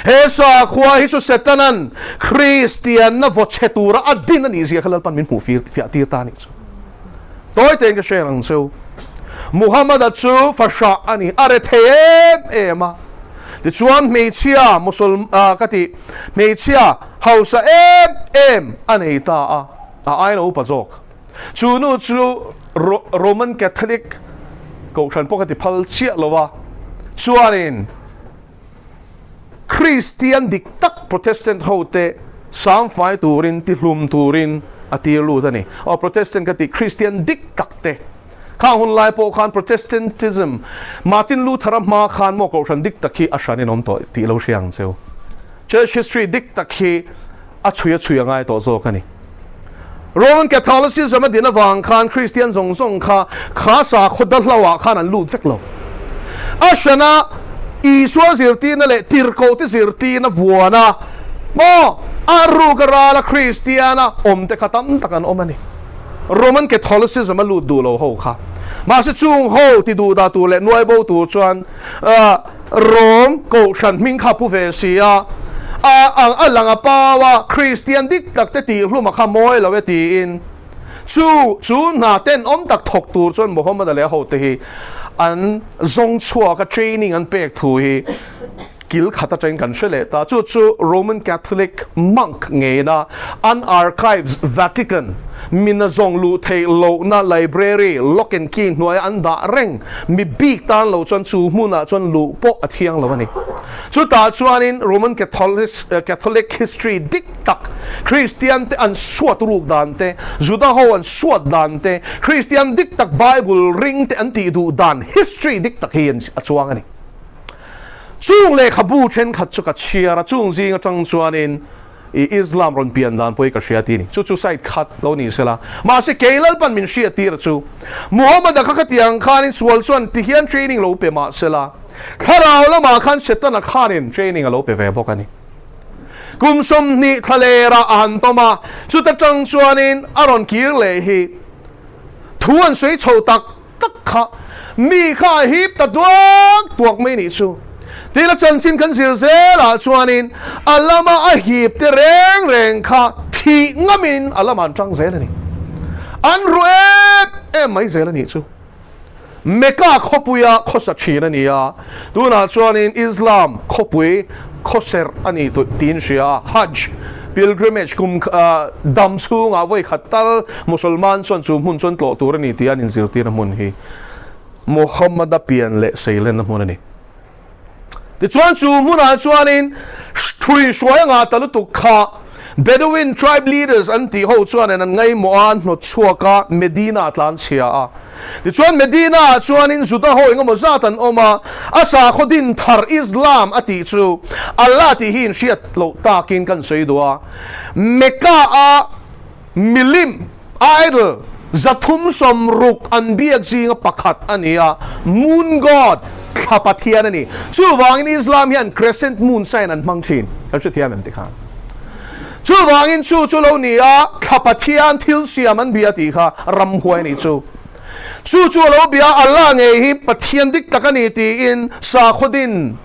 He sakhua hi chu Setanan Kristianna vaw chhe tura a din a nih zia kha Lalpan min hmuh fiah tir ta a nih chu. Tawi tein ka hre ang chu. Muhammad-a chu fahrah a ni, a rethei em em a. Tichuan hmeichhia Musul ka tih hmeichhia hausa em em a nei ta a, a aina upa zawk. Chu nu chu Roman Catholic kohhran pawh ka ti phal chiah lo a, chuanin Kristian dik tak Protestant ho te sangfai turin tihlum turin a tir lut a ni. Aw Protestant ka tih Kristian dik tak te. Khang hun lai pawh khan Protestantism Martin Luther-a hma khan maw kohhran dik tak hi a hran in awm tawh tih lo hria ang cheu. Church history dik tak hi a chhui a chhui a ngai tawh zawk a ni. Roman Catholicism a din avang khan Kristian zawng zawng kha kha sakhaw dahlo ah khan an lut vek lo. A hrana Isua zirtirna leh tirhkohte zirtirna vuana maw a ruk a rala Kristiana awm te kha tam tak an awm a ni. Roman Catholicism a lut duh lo ho kha. Mahse chung ho ti duh dah tur leh nuai bo tur chuan Rom kohhran hming kha pu ve si a, a ang a lang a pau a, Kristian dik tak te tih hlum a kha mawi lo e tiin chu chu hna tenawm tak thawk tur chuan Muhammad-a leh a hote hi an zawng chhuak a, training an pek thu hi kil khat atangin kan hre leh ta. Chu chu Roman Catholic monk ngeina an archives Vatican Mina zawng luh theih lohna library lock and key hnuaia an dah reng mi bik tan lo chuan chu hmunah chuan luh pawh a thiang lo a ni. Chutah chuanin Roman Catholic history dik tak, Kristian te an suat ruk dan te, Juda ho an suat dan te, Kristian dik tak Bible ring te an tih duh dan history dik tak hi a chuang a ni. Chung lehkhabu thenkhat chu ka chhiar a, chung zing atang chuanin I Islam rawn pian dan pawh hi ka hria ti ni. Chu chu side khat lo ni sela. Mahse kei Lalpan min hriat tir chu Muhammad-a kha khatiang khanin sual chuan ti hian training lo pe mah sela, thlarau lamah khan Setana khanin training a lo pe ve bawk a ni. Kum 20 thla lerah a han tawm a, chuta tang chuanin a rawn kir leh hi. Thu an sawi chho tak tak kha mi kha a hip ta duak duak mai nih chu. Tin a chanchin kan zir zelah chuanin a lama a hip te reng reng kha thih ngamin a lamah an tang zel a ni. An ru em em mai zel a nih chu. Mecca khawpuia khawsa thin a ni a, tunah chuanin Islam khawpui khawserh a ni tiin hria a, Hajj, pilgrimage, kum dam chhungah vawi khat tal Musulman chuan chu hmun chuan tlawh tur a ni tih an inzirtirna hmun hi Muhammad-a pian leh seilenna hmun a ni. Tichuan chu hmunah chuanin thui hruai anga ta lutuk kha Bedouin tribe leaders an tih ho chuanin an ngaihmawh a, an hnawt chhuak a, Medina a tlan chhia a. Tichuan Medina ah chuanin Juda ho engemaw zat an awm a, a sakhaw din thar Islam a tih chu Allah tih hi inhriat loh takin kan sawi duh a. Mecca a Milim, idol, 360 an biak zinga pakhat a ni a, Moon God, thla pathian a ni. Chuvangin Islam hian crescent moon sign an hmang thin. Kan hrethiam em tikhan? Chuvangin chu chu lo ni a, thla pathian thil siam an bia tih kha ramhuai a nih chu. Chu chu a lo bia Allah ngei hi Pathian dik tak a ni tiin sakhaw din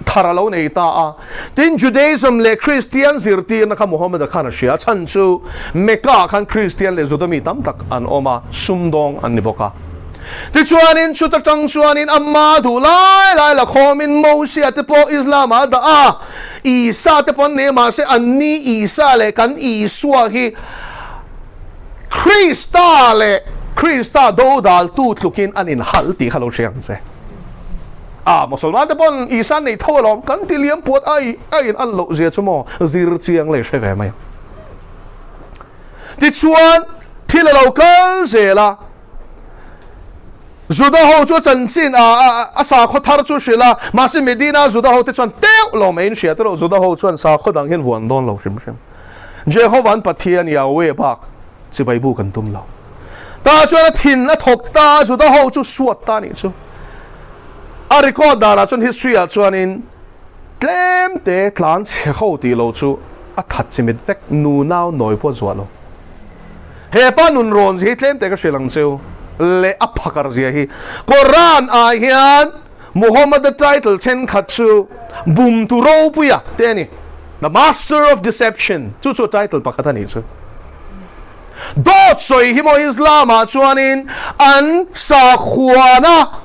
thar a lo nei ta a. Tin, Judaism leh Kristian zirtirna kha Muhammad-a khan a hria. A chhan chu Mecca-ah khan Kristian leh Juda mi tam tak an awm a, sumdawng an ni bawk a. Tichuanin chuta tang chuanin ama duh lai lai la khawmin Mosia te pawh Islam-ah a dah a, Isa te pawh an nei a, mahse anni Isa leh kan Isua hi Krista leh Krista dodaltu tlukin an inhal tih kha lo hria ang che. A, Musulman te pawn Isa an nei tho alawm, kan ti liam puat ai a in an loh zia chu maw zir chiang leh hre ve mai ang. Tichuan, thil a lo kal zel a, Juda ho chu a chanchin a a sakhaw thar chu hrilh a, mahse Medina Juda ho te chuan teuh lo mai in hria tawh Juda ho chuan sakhaw dang hian vuan dawn lo hrim hrim. Jehovah an Pathian Yahweh bak chibai bu kan tum lo. Tah chuan a thin a thawk ta a, Juda ho chu suat ta nih chu. A record danah chuan history ah chuanin tlem te tlan chhe ho tih lo chu a that chi mit vek nu nau nawi pawh a zuah lo. He pa nun rawn zia hi tlem te ka hrilh ang cheu leh a phakar zia hi. Quran ah hian Muhammad-a title thenkhat chu Bumtu Ropuia te a ni. The Master of Deception chu chu a title pakhat a nih chu. Dawt sawi hi maw Islam ah chuanin an sakhuana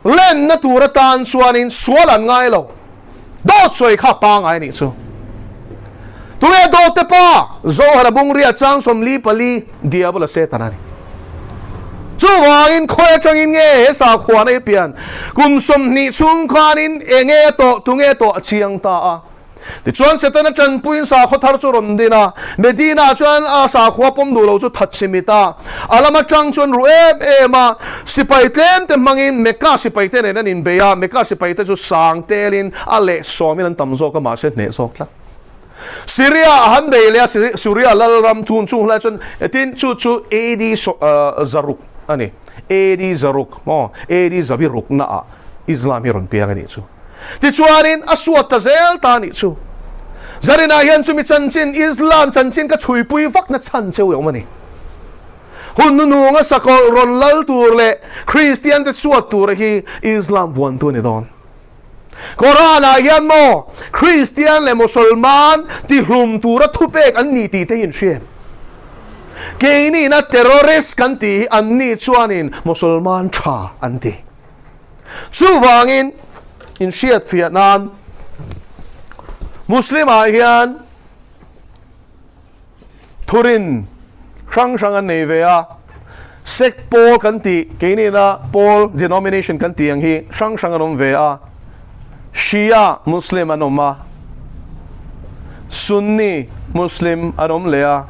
lenna tur atan chuanin sual an ngai lo. Dawt sawi kha pangai a nih chu. Tunge dawt te pa? Zohana Bungria chang 44 Diabola Setana a ni. Chuvangin khawi atangin nge he sakhuana hi pian? Kum 20 chhung khanin enge a tawh, tunge a tawh a chiang ta a. Tichuan Setana tanpuiin sakhaw thar chu rawn din a, Medina chuan a sakhua pawm duh lo chu that chimit a, a lam atang chuan ru em em a, sipai tlem te hmangin Mecca sipai te nen an inbei a, Mecca sipai te chu sang telin a leh sawmin an tam zawk a, mahse hneh zawk tlat. Syria a han bei leh a, Syria lalram thun chung hlai chuan tin chu chu AD 600 a ni, AD 600 maw, AD zabi rukna ah Islam hi rawn piang a nih chu. Tichuanin a suat ta zel ta nih chu. Zarinah hian chumi chanchin, Islam chanchin ka chhuipui vakna chhan cheu awm a ni. Hun nununga sakawlh rawn lal tur leh Kristian te suat tur hi Islam vuantu a ni dawn. Quran-ah hian maw Kristian leh Musulman tihlum tura thupek an ni tih te hi in hria em? Keiniina terrorist kan tih hi anni chuanin Musulman tha an ti. Chuvangin inhriatfiah nan Muslim-ah hian thurin hrang hrang an nei ve a, sect pawl kan tih, keinina pawl denomination kan tih ang hi hrang hrang an awm ve a, Shia Muslim an awm a, Sunni Muslim an awm leh a.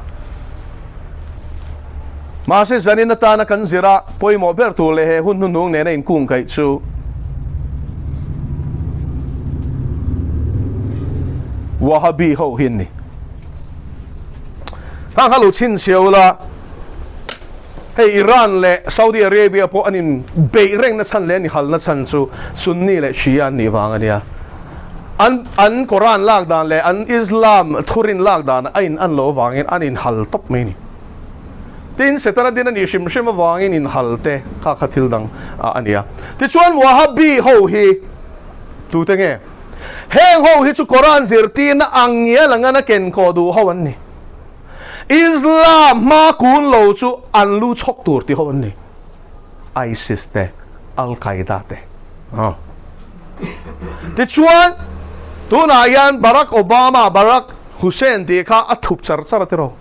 Mahse zanin atana kan zir a pawimawh ber tur leh he hun hnuhnung nena inkung kaih chu Wahhabi ho hi an ni. Khang kha lo chhinchhiau la, hei Iran leh Saudi Arabia pawh an inbeih reng na chhan leh an inhal na chhan chu Sunni leh Shia an nih vang a nia. An an Quran lak dan leh an Islam thurin lak dan a in an lo avangin an inhal tawp mai a ni. Tin, Setana din a nih hrim hrim avangin inhal te kha kha thil dang a ni a. Tichuan Wahhabi ho hi tute nge? Heng ho hi chu Quran zirtirna ang ngial anga na ken kawh duh ho an ni. Islam hma kun lo chu an lu chhawk tur ti ho an ni. ISIS te, Al Qaeda te. Tichuan, tunah hian Barack Obama, Barack Hussein tih kha a thup char char a tiraw.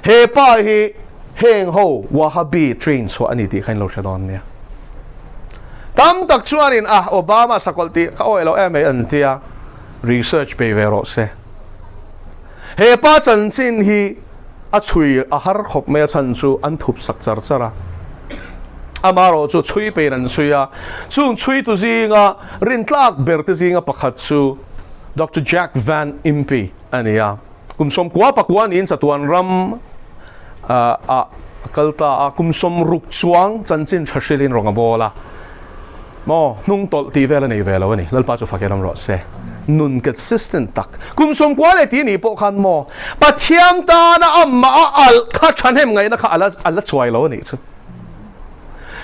He pa hi heng ho Wahhabi train chhuah a ni tih kha in lo hre dawn nia. Tam tak chuanin a Obama sakawlh tih kha awih loh em mai an tia, research pe ve rawh se. He pa chanchin hi a chhui a har khawp mai a chhan chu an thup sak char char a. Amaherawh chu chhui pein an chhui a, chung chhuitu zinga rintlak ber te zinga pakhat chu Doctor Jack Van Impe a ni a. Kum 90 pakua niin chatuan ram ah a kal ta a, kum 60 chuang chanchin tha hrilhin rawng a bawl a. Maw, hnung tawlh tih vel a nei ve lo a ni. Lalpa chu fak e ram rawh se. Nun consistent tak. Kum 90 leh tih nih pawh khan maw, Pathian tana amah a alh kha thahnem ngaihna kha ala ala chuai lo a nih chu.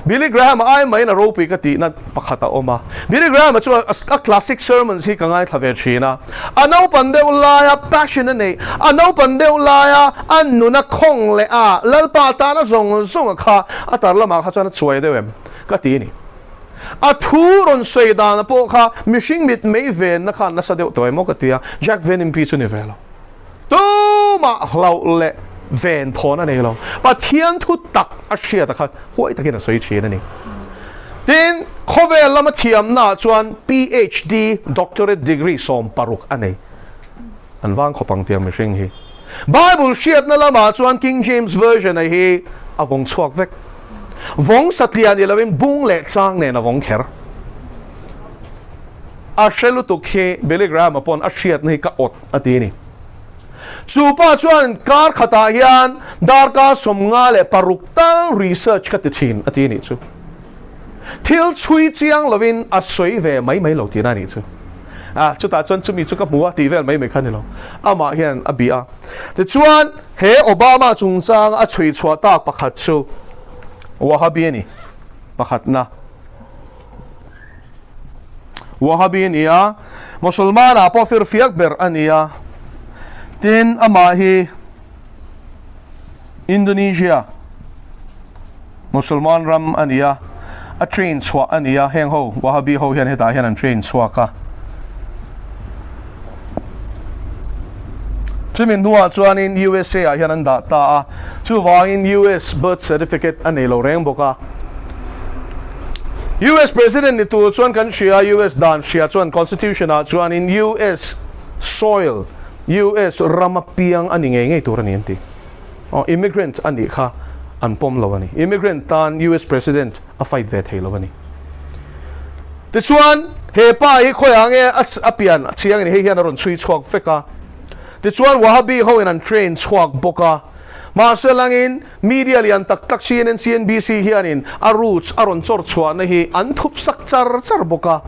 Billy Graham ai maiin a ropui ka tihna pakhat a awm a. Billy Graham a chu a classic sermons hi ka ngaithla ve thin a. A naupan deuh laia passion a neih, a naupan deuh laia a nun a khawng leh a Lalpa tana zawng zawng a kha a tar lamah kha chuan a chuai deuh em? Ka ti a ni. A thu rawn sawi dana pawh kha mihring mit mei venna khan nasa deuh tawh emaw ka ti a, Jack Van Impe chu ni ve lo. Tumah hlauh leh ven thawn a nei lo. Pathian thu tak a hriat a kha huai takin a sawi thin a ni. Tin, khawvel lama thiamnaah chuan PhD, doctorate degree 16 a nei. An vang khawp ang tiang mihring hi. Bible hriatna lamah chuan King James Version a hi a vawng chhuak vek. Vawng satliah ni loin bung leh chang nen a vawng kher. A hre lutuk hi Billy Graham-a pawn a hriatna hi ka awt a ti a ni. Chu pa chuan kar khatah hian darkar 56 tal research ka ti thin a ti a nih chu. Thil chhui chiang lovin a sawi ve mai mai lo tihna a nih chu. A, chutah chuan chumi chu ka hmu a tih vel mai mai kha a ni lo. Amah hian a bih a. Tichuan, he Obama chungchang a chhui chhuah tak pakhat chu Wahhabi a ni, pakhatna. Wahhabi a ni a, Musulmanah pawh firfiak ber a ni a. Tin, amah hi Indonesia Musulman ram a ni a, a train chhuah a ni a, heng ho Wahhabi ho hian hetah hian an train chhuak a. Chumi hnuah chuanin USA ah hian an dah ta a, chuvangin US birth certificate a nei lo reng bawk a. US President ni tur chuan kan hria, US dan hria chuan Constitution ah chuanin US soil, US rama piang a ni ngei ngei tur a ni an ti. Aw, immigrant a nih kha an pawm lo a ni. Immigrant tan US President a fight ve thei lo a ni. Tichuan, he pa hi khawiah nge a pian chiang a ni, hei hian a rawn chhui chhuak vek a. Tichuan, Wahhabi ho in an train chhuak bawk a. Mahse langin media lian tak tak CNN, CNBC hianin a roots a rawn chawr chhuahna hi an thup sak char char bawk a.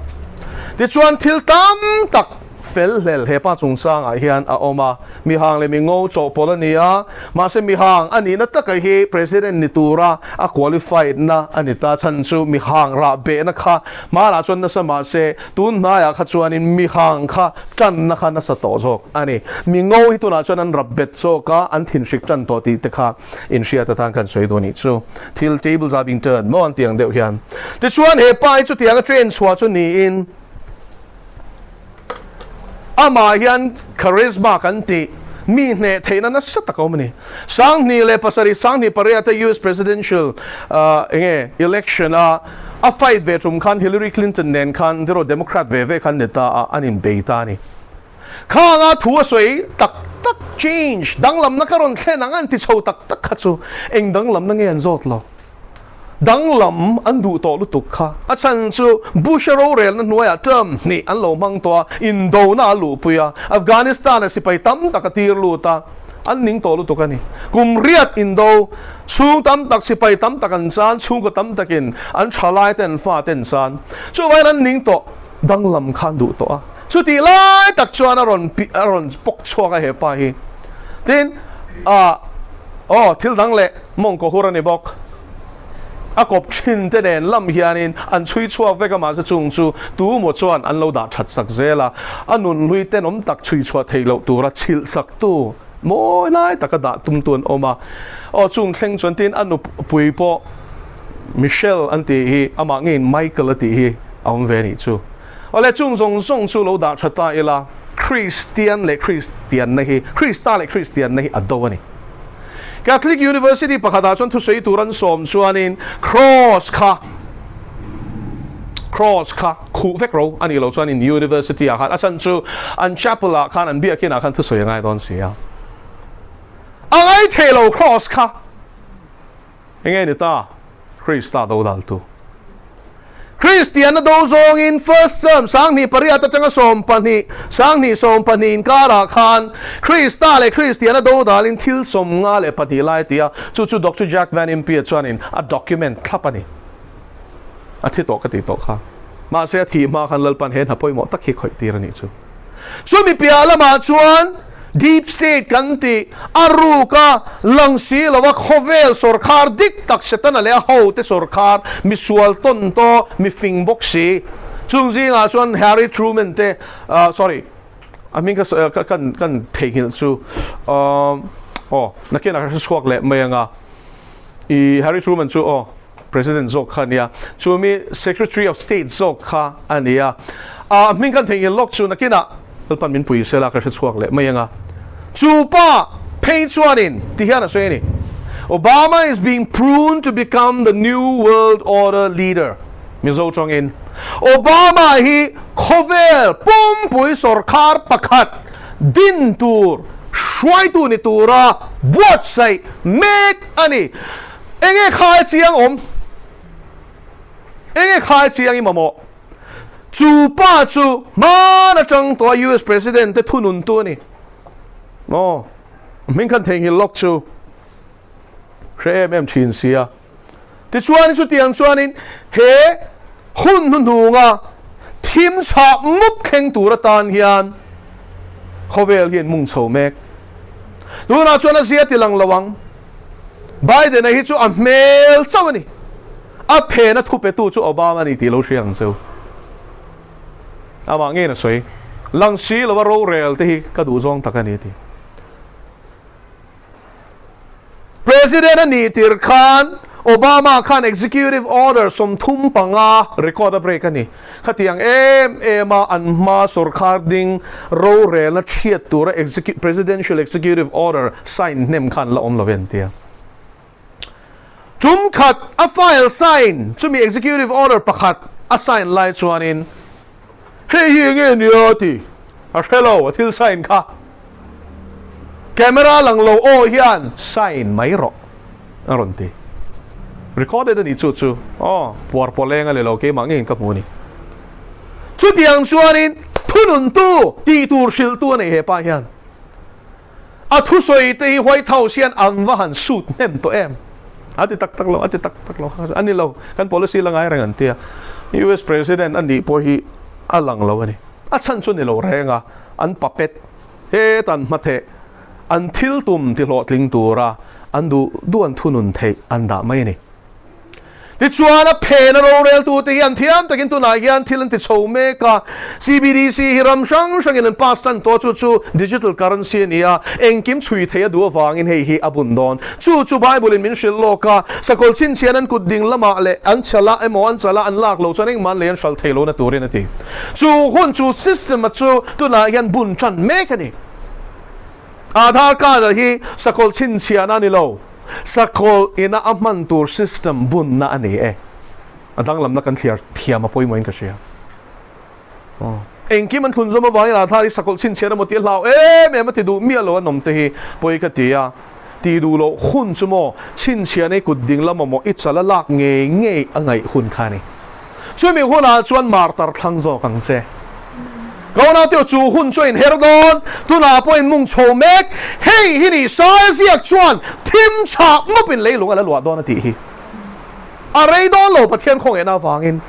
Tichuan, thil tam tak fel hlel he pa chungchangah hian a awm a. Mihang leh mingo chawhpawlh a ni a, mahse mihang a nihna taka hi President ni tura a qualified na a ni ta chhan chu mihang rah behna kha hmanah chuan nasa mahse tun hnaiah kha chuanin mihang kha tanna kha nasa tawh zawk a ni. Mingo hi tunah chuan an rap bet zawk a, an thinhrik tan tawh tih te kha inhriat atan khan sawi duh a nih chu. Thil tables are being turned maw an tih ang deuh hian. Tichuan he pa hi chutianga train chhuah chu niin, Amah hian charisma kan tih mi hneh theihna nasa tak a awm a ni. 2007, 2008 te US Presidential enge election a a fight ve tum khan Hillary Clinton nen khan tiraw Democrat ve ve khan ni ta a, an inbei ta a ni. Khanga thu a sawi tak tak change danglamna ka rawn thlen ang an ti chho tak tak kha chu eng danglamna nge an zawt lo. Danglam an duh tawh lutuk kha. A chhan chu Bush-a rorelna hnuaiah term hnih an lo hmang tawh a, indona a luhpui a, Afghanistan-a sipai tam tak a tir lut a, an ning tawh lutuk a ni. Kum riat indo chhung tam tak, sipai tam tak an chan, chhungkaw tam takin an thalai te an fa te an chan. Chuvangin an ning tawh, danglam kha an duh tawh a. Chutih lai tak chuan a rawn a rawn pawk chhuak a he pa hi. Tin, ah, aw, thil dang leh mawngkaw hur a ni bawk. A kawp thin te nen lam hianin an chhui chhuak vek a, mahse chung chu tu maw chuan an lo dah that sak zel a, a nunhlui tenawm tak chhui chhuah theih loh tura chhilh sak tu mawi lai taka dah tum tu an awm a. Aw, chung thleng chuan tin a nupui pawh Michelle an tih hi amah ngeiin Michael a tih hi a awm ve a nih chu. Awle, chung zawng zawng chu lo dah tha ta ila, Kristian leh Kristianna hi, Krista leh Kristianna hi a do a ni. Catholic University pakhatah chuan thusawi tur an sawm chuanin Cross kha Cross kha khuh vek ro a nih loh chuanin University ah khan a chhan chu an chapel ah khan an biakin ah khan thusawi a ngai dawn si a. A ngai thei lo Cross kha. Enge ni ta? Krista do daltu. Kristianna do zawngin first term 2008 atanga 12, 2012 inkarah khan Krista leh Kristianna do dalin thil 52 lai a ti a, chu chu Doctor Jack Van Impe chuanin a document thlap a ni. A thi tawh ka tih tawh kha. Mahse a thih hma khan Lalpan he hna pawimawh tak hi khawih tir a nih chu. Chumi piah lamah chuan Deep State kan tih a ruk a, lang si lo a khawvel sawrkhar dik tak Setana leh a hote sawrkhar misual tawn tawh mi fing bawk si. Chung zingah chuan Harry Truman te, sorry, a hming ka kan kan theihnghilh chu, aw, nakinah ka hre chhuak leh mai ang a, i Harry Truman chu aw. President zawk kha a nia, chumi Secretary of State zawk kha a nia. A hming kan theihnghilh lawk chu nakinah Lalpan min pui sela ka hre chhuak leh mai ang a. Chu pa phei chuanin ti hian a sawi a ni, Obama is being pruned to become the new world order leader. Mizo tawngin Obama hi khawvel pumpui sawrkhar pakhat din tur hruaitu ni tura buatsaih mek a ni. Enge khai chiang awm? Enge khai chiang i mamawh? Chu pa chu hman atang tawh a US President te thunun tu a ni. Aw, hming khan theihnghilh lawk chu hre em em thin sia. Tichuanin chutiang chuanin he hun hnuhnunga thim chhah mup thleng tur atan hian khawvel hian mung chho mek. Tunah chuan a zia ti lang lo ang. Biden-a hi chu a hmel chauh a ni. A phena thu petu chu Obama a ni tih lo hria ang cheu. Amah ngeiin a sawi. Lang si lova rorel te hi ka duh zawng tak a ni a ti. President a nih tir khan Obama khan Executive Order 35 record a break a ni. Khatiang em em a an hma sawrkhar ding rorelna chhiat tura Presidential Executive Order sign hnem khan la awm lo ve an tia. Tum khat a file sign chumi Executive Order pakhat a sign lai chuanin hei hi enge nia ti a hre lo a thil sign kha. Camera lang lo aw hian sign mai rawh a rawn ti. Recorded a nih chu chu aw puar pawleng a ni lo keimah ngeiin ka hmu a ni. Chutiang chuanin thununtu tih tur hrilhtu a nei he pa hian. A thusawi te hi White House hian an va han suit hnem tawh em? A ti tak tak lo, a ti tak tak lo. A ni lo, kan policy la ngai reng an tia. US President a nih pawh hi a lang lo a ni. A chhan chu ni lo reng a, an puppet hetan hmatheh an thil tum ti hlawhtling tura an duh duh an thunun theih an dah mai a ni. Tichuan a phen a roreltute hi an thiam takin tunah hian thil an ti chho mek a, CBDC hi ram hrang hrangin an pass tan tawh a, chu chu digital currency a ni a, engkim chhui thei a duh avangin hei hi a bun dawn. Chu chu Bible in min hrilh lawk a, sakawlh chhinchhian an kut ding lamah leh an chalah emaw an chalah an lak loh chuan engmah an lei an hral thei lohna turin a ti. Chu hun chu system a chu tunah hian bun tan mek a ni. Aadhaar card ah hi sakawlh chhinchhiahna a ni lo, sakawlh ina a hman tur system bunna a ni e. A danglamna kan thliar thiam a pawimawhin ka hria. Aw. Engkim an thlun zawm avangin Aadhaar hi sakawlh chhinchhiahna maw tih a hlau em em a ti duh miah lo an awm te hi pawi ka ti a. Ti duh loh hun chu maw chhinchhiahna i kut ding lam amaw i chal a lak ngei ngei a ngaih hun kha a ni. Chumi hunah chuan martar thlang zawk ang che. Kaunau chu hun chu a inher dawn, tunah pawh inmung chho mek. Hei hi ni sai ziak chuan thim chhah mupin leilung a la luah dawn a tih hi. A rei dawn lo Pathian khawngaihna avangin.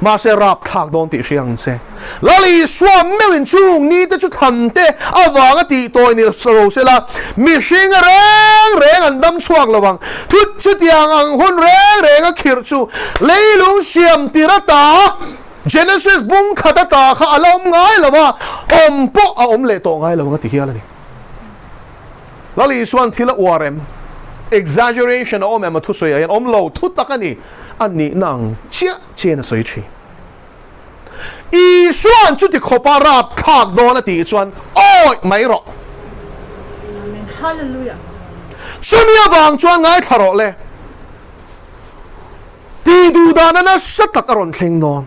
Mahse rapthlak dawn tih hria ang che. Lal Isua meuhin chung nite chu thante avanga tih tawi ni ro sela, mihring reng reng an dam chhuak lo ang. Thut chutiang ang hun reng renga khirh chu leilung siam tir ata Genesis bung khat ata kha a la awm ngai lo a, awm pawh a awm leh tawh ngai lo ang a ti hial a ni. Lal Isua'n thil a uar em? Exaggeration a awm em? A thusawi ah hian awm lo, thu tak a ni. A nihna ang chiah chiahin a sawi thin. Isua'n chuti khawpa rapthlak dawn a tih chuan awih mai rawh. Amen. Hallelujah. Chumi avang chuan ngaithla rawh le. Tih duh dahna nasa tak a rawn thleng dawn.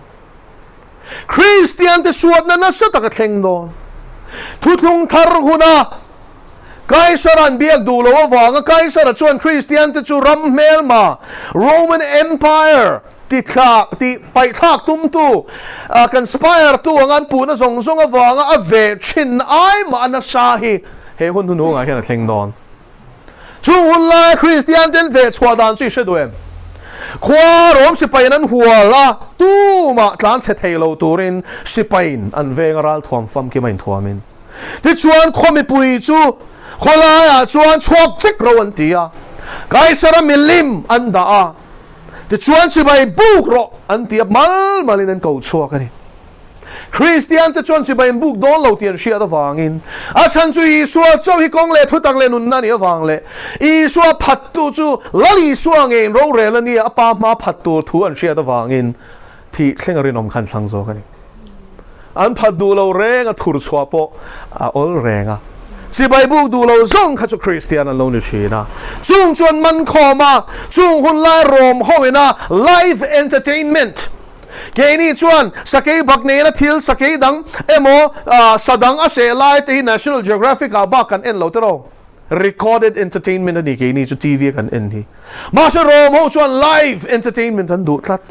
Kristiante suatna nasa tak a thleng dawn. Thuthlung thar huna Kaisara'n biak duh loh avanga Kaisara chuan Kristiante chu ram hmelma, Roman Empire, ti thlak, ti paihthlak tumtu, conspire tu anga an puhna zawng zawng avanga a veh thin ai mah a nasa hi he hun hnuhnungah hian a thleng dawn. Chung hun laia Kristianten veh chhuah dan chu i hre duh em? Khua Rom sipaiin an hual a, tumah tlan chhe thei lo turin sipaiin an veng a ralthuam famkim a inthuamin. Tichuan khaw mipui chu khawlaiah chuan chhuak vek ro an ti a, Kaisara milim an dah a, tichuan chibai buk rawh an ti a, mal malin an ko chhuak a ni. Kristian te chuan chibai an buk dawn lo tih an hriat avangin a chhan chu Isua chauh hi kawng leh thutak leh nunna a nih avang leh Isua phattu chu Lal Isua ngeiin rorel a nia a pa hma phat tur thu an hriat avangin thih thleng a rinawm khan thlang zawk a ni. An phat duh lo reng a thur chhuah pawh a awl reng a. Chibai buk duh lo zawng kha chu Kristian an lo ni thin a. Chung chuan man khawm a, chung hun lai rawm ho ina live entertainment Keini chuan sakei bak nena thil sakei dang emaw sa dang a seh lai te hi National Geographic ah bak kan en lo tiraw? Recorded entertainment a ni keini chu TV a kan en hi. Mahse Rom ho chuan live entertainment an duh tlat.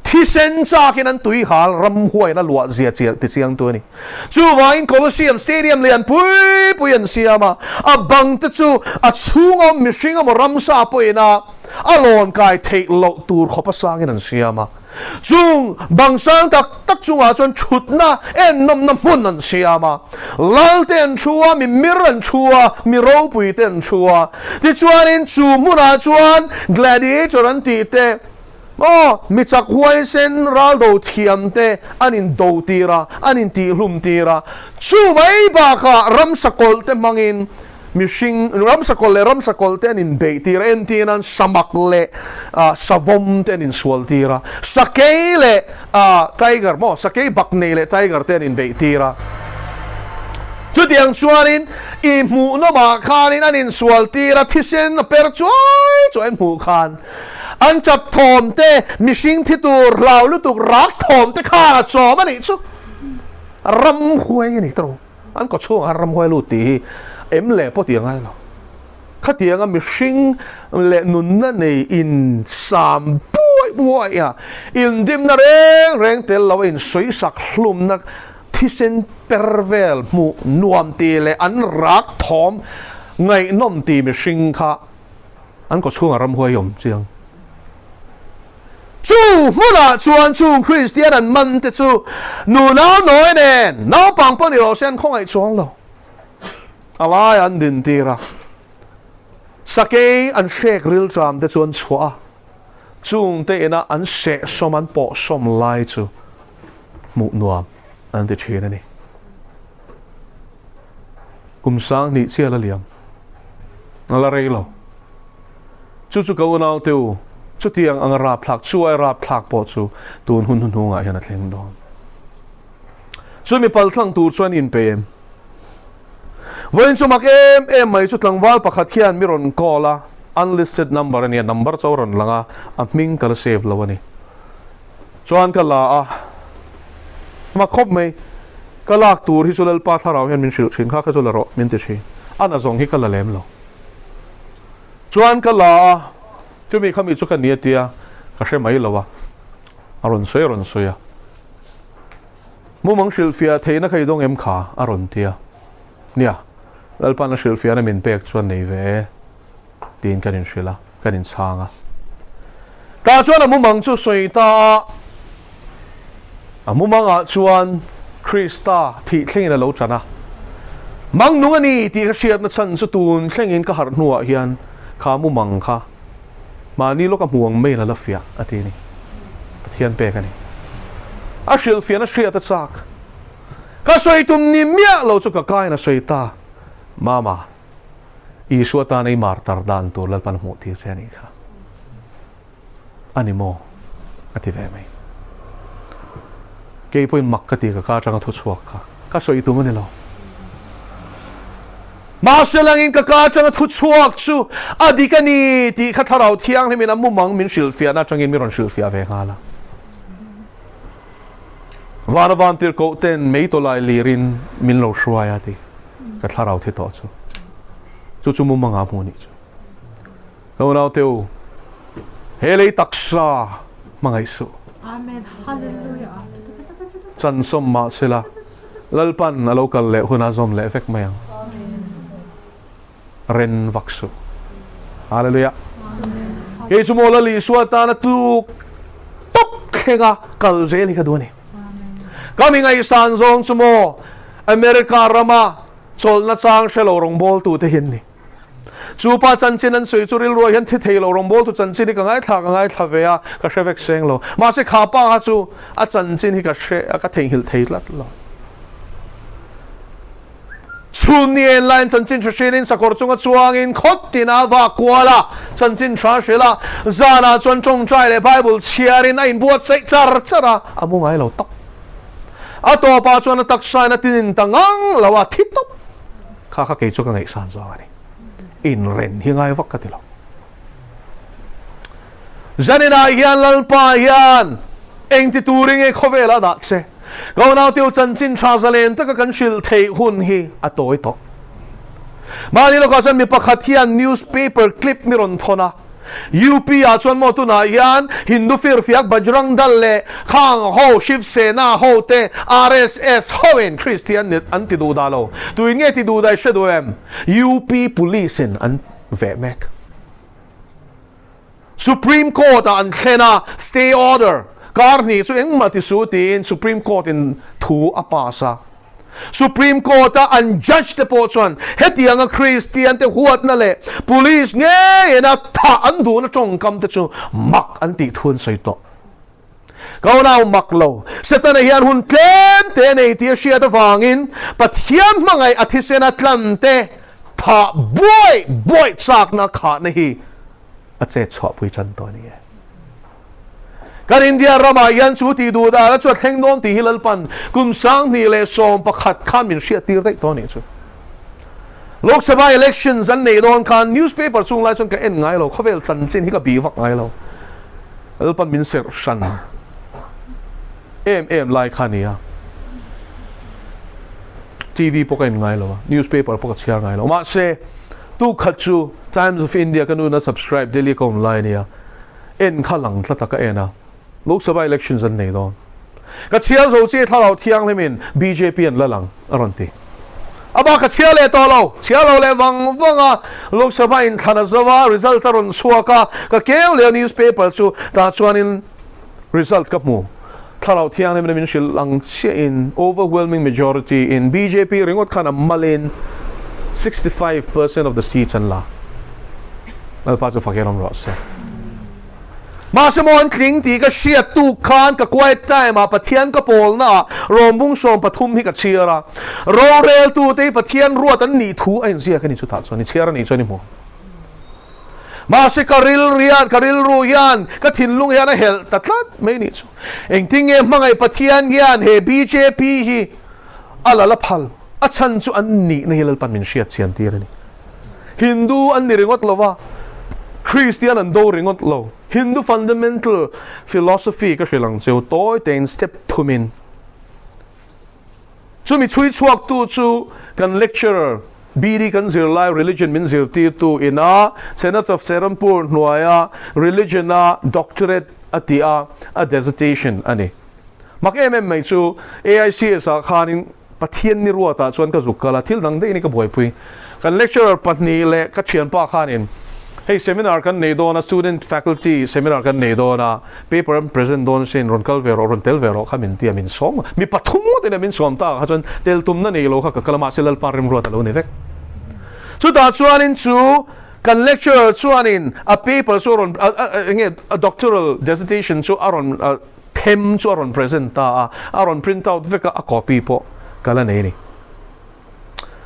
Thisen chakin an tui hal ramhuaiin a luah zia chiah ti chiang tu a ni. Chuvangin Colosseum stadium lian pui pui an siam a, a bang te chu a chhunga awm mihring emaw ramsa pawhin a A lawn kai theih loh tur khawp a sangin an siam a. Chung bang sang tak tak chungah chuan thutna ennawmna hmun an siam a. Lal te an thu a, mi mir an thu a, mi ropui te an thu a. Tichuanin chu hmunah chuan gladiator an tih te, aw, mi chak huaisen raldo thiam te an indo tir a, an intihlum tir a. Chu mai bakah ramsa kawlh te hmangin Mihring, ramsakawlh leh ramsakawlh te an inbeih tir a, entir nan samak leh savawm te an insual tir a, sakei leh tiger maw, sakei bak nei leh tiger te an inbeih tir a. Chutiang chuanin i hmuhnawmah khanin an insual tir a, thisen a per chuai chuai an hmuh khan an chap thawm te, mihring thi tur hlau lutuk rak thawm te khan a chawm a nih chu. Ramhuai a ni tawh. An kaw chhungah khan ramhuai lut tih hi em leh pawh tih a ngai lo. Khatianga mihring leh nunna nei in sam buai buai a, indimna reng reng tel lo a insawisak hlumna thisen per vel hmuh nuam tih leh an rak thawm ngaihnawm tih mihring kha an kaw chhungah ramhuai awm chiang. Chu hmunah chuan chung Kristian an man te chu nu nau nawi nen naupang pawh ni rawh se an khawngaih chuang lo. A laiah an din tir a, sakei an hrek rilṭam te chu an chhuah a, chung te ina an sehsawm an pawhsawm lai chu hmuh nuam an ti ṭhin a ni. Kum 2000 chiah la liam a la rei lo. Chu chu ka unaute u, chutiang anga rapthlak, chu ai rapthlak pawh chu tun hun hnuhnungah hian a thleng dawn. Chu mi paltlang tur chuan inpe em? Vawiin chu mak em em mai chu tlangval pakhat hian mi rawn call a, unlisted number a nia, number chu a rawn lang a, a hming ka la save lo a ni. Chuan ka la a, mak khawp mai, ka lak tur hi chu Lalpa thlarau hian min hrilh thin, kha kha chu la rawh min ti thin, a na zawng hi ka la lem lo. Chuan ka la a, chumi khami chu ka ni a tia, ka hre mai lo a, a rawn sawi a rawn sawi a. Mumang hrilhfiah theihna kha i dawng em kha? a rawn ti a. Nia, Lalpa'n a hrilhfiahna min pek chuan nei ve e, tiin kan inhrilh a, kan inchhang a. Tah chuan a mumang chu sawi ta a. A mumangah chuan Krista thih thlengin a lo tan a. Mang nung a ni tih ka hriatna chhan chu tun thlengin ka harh hnuah hian kha mumang kha mahni lawka hmu ang maiin a la fiah a ti a ni. Pathian pek a ni. A hrilhfiahna hriat a chak. Ka sawi tum ni miah lo chu ka kain a sawi ta. Mama, Isua tana i martar dan tur Lalpan a hmuh tir che a nih kha. A ni maw? A ti ve mai. Kei pawhin mak ka ti ka ka atanga thu chhuak kha. Ka sawi tum a ni lo. Mahse langin ka ka atanga thu chhuak chu a dik a ni tih kha Thlarau Thianghlimin a mumang min hrilhfiahna atangin min rawn hrilhfiah ve nghal a. Vana vantirhkoh ten mei tawlai lirin min lo hruai a ti. Ka thlarau thi tawh chu. Chu chu mumanga hmu nih chu. Ka unau te u, he lei taksa hmangaih suh. Amen. Hallelujah. Chan sawm mah sela, Lalpan a lo kal leh hunah zawm leh vek mai ang. Ren vak suh. Hallelujah. Kei chu maw Lal Isua tana tluk tawp thlenga kal zel hi ka duh a ni. Ka mi ngaihsan zawng chu maw America rama chawlhna chang hre lo rawngbawltute hi an ni. Chu pa chanchin an sawi chu rilruah hian thi thei lo rawngbawltu chanchin hi ka ngaithla ka ngaithla ve a, ka hre vek seng lo. Mahse kha pa kha chu a chanchin hi ka hre ka theihnghilh thei tlat lo. Chhun ni en laiin chanchin tha hrilhin sakawr chunga chuangin khawt tina vak kual a, chanchin tha hrilh a, zanah chuan tawngtai leh Bible chhiarin a inbuatsaih char char a, a mu ngai lo tawp. A tawpah chuan a taksain a tinin ta ngang lo a, thi tawp. Kha kha kei chu ka ngaihsan zawk a ni. Inren hi ngai vak ka ti lo. Zaninah hian Lalpa hian engti turin nge khawvel a dah che? Ka unauteu chanchin tha zalen taka kan hrilh theih hun hi a tawi tawh. Mahni lawkah chuan mi pakhat hian newspaper clip mi rawn thawn a. UP ah chuan maw tunah hian Hindu firfiak Bajrang Dal leh khang ho Shiv Sena ho te RSS ho in Kristian ni an ti duh dah lo. Tuin nge ti duh dah i hre duh em? UP Police in an veh mek. Supreme Court ah an thlen a, stay order kar hnih chu engmah ti su tiin Supreme Court in thu a pass a. Supreme Court a an judge te pawh chuan hetianga Kristian te huatna leh police ngeiin a thah an duhna tawngkam te chu mak an tih thu an sawi tawh. Ka unau mak lo, Setana hian hun tlem te a nei tih a hriat avangin Pathian hmangaih a thisena tlan te thah buai buai chakna khahna hi a chet chhuahpui tan tawh a ni e. Kan India ramah hian chu tih duh dana chu a thleng dawn tih hi Lalpan kum 2011 khan min hriat tir daih tawh a nih chu. Lok Sabha elections an neih dawn khan newspaper chung lai chuan ka en ngai lo, khawvel chanchin hi ka bih vak ngai lo. Lalpan min serh hran em em lai kha a ni a. TV pawh ka en ngai lo a, newspaper pawh ka chhiar ngai lo. Mahse, tuk khat chu Times of India ka nuna subscribe daily ka awm lai a nia. En kha lang tlat a ka en a, Lok Sabha elections an nei dawn. Ka chhiar zo chiah thlarau thianghlimin bjp an la lang a rawn ti. A bak ka chhiar leh tawh lo, chhiar lo leh vang vang a, Lok Sabha inthlan a zo a, result a rawn chhuak a, ka keu leh a newspaper chu tah chuanin result ka hmu. Thlarau thianghlimin min hrilh ang chiahin overwhelming majority in bjp ringawt khan a malin 65% of the seats an la. Lalpa chu fak erawm rawh se. Mahse maw an tling tih ka hriat tuk khan ka quiet time ah Pathian ka pawlna ah rawmbung 13 hi ka chhiar a. Roreltute hi Pathian ruat an nih thu a inziak a ni chutah chuan i chhiar a nih chuan i hmu. Mahse ka rilrian, ka rilru hian, ka thinlung hian a helh ta tlat mai nih chu. Engtin nge hmangaih Pathian hian he bjp hi a la la phal? A chhan chu an nihna hi Lalpan min hriat chian tir a ni. Hindu an ni ringawt lo va, Kristian an do ringawt lo. Hindu fundamental philosophy ka hrilh ang cheu tawi tein step thumin. Chumi chhui chhuaktu chu kan lecturer, BD kan zirlai religion min zirtirtu ina Senate of Serampore hnuaia religion a doctorate a tih a, a dissertation a ni. Mak em em mai chu AICS ah khanin Pathian ni ruatah chuan ka zuk kal a, thil dang daih in ka buaipui. Kan lecturer pahnih leh ka thianpa khanin. Hei seminar kan nei dawn a, student faculty seminar kan nei dawn a, paper an present dawn sin, rawn kal ve rawh, rawn tel ve rawh kha min ti a, min sawm a. Mi pathum ngawt in a min sawm ta kha chuan tel tumna nei lo kha ka kal a, mahse Lalpa remruat a lo ni vek. Chutah chuanin chu kan lecturer chuanin a paper chu a rawn, enge a doctoral dissertation chu a rawn them chu a rawn present ta a, a rawn print out vek a, a copy pawh ka la nei a ni.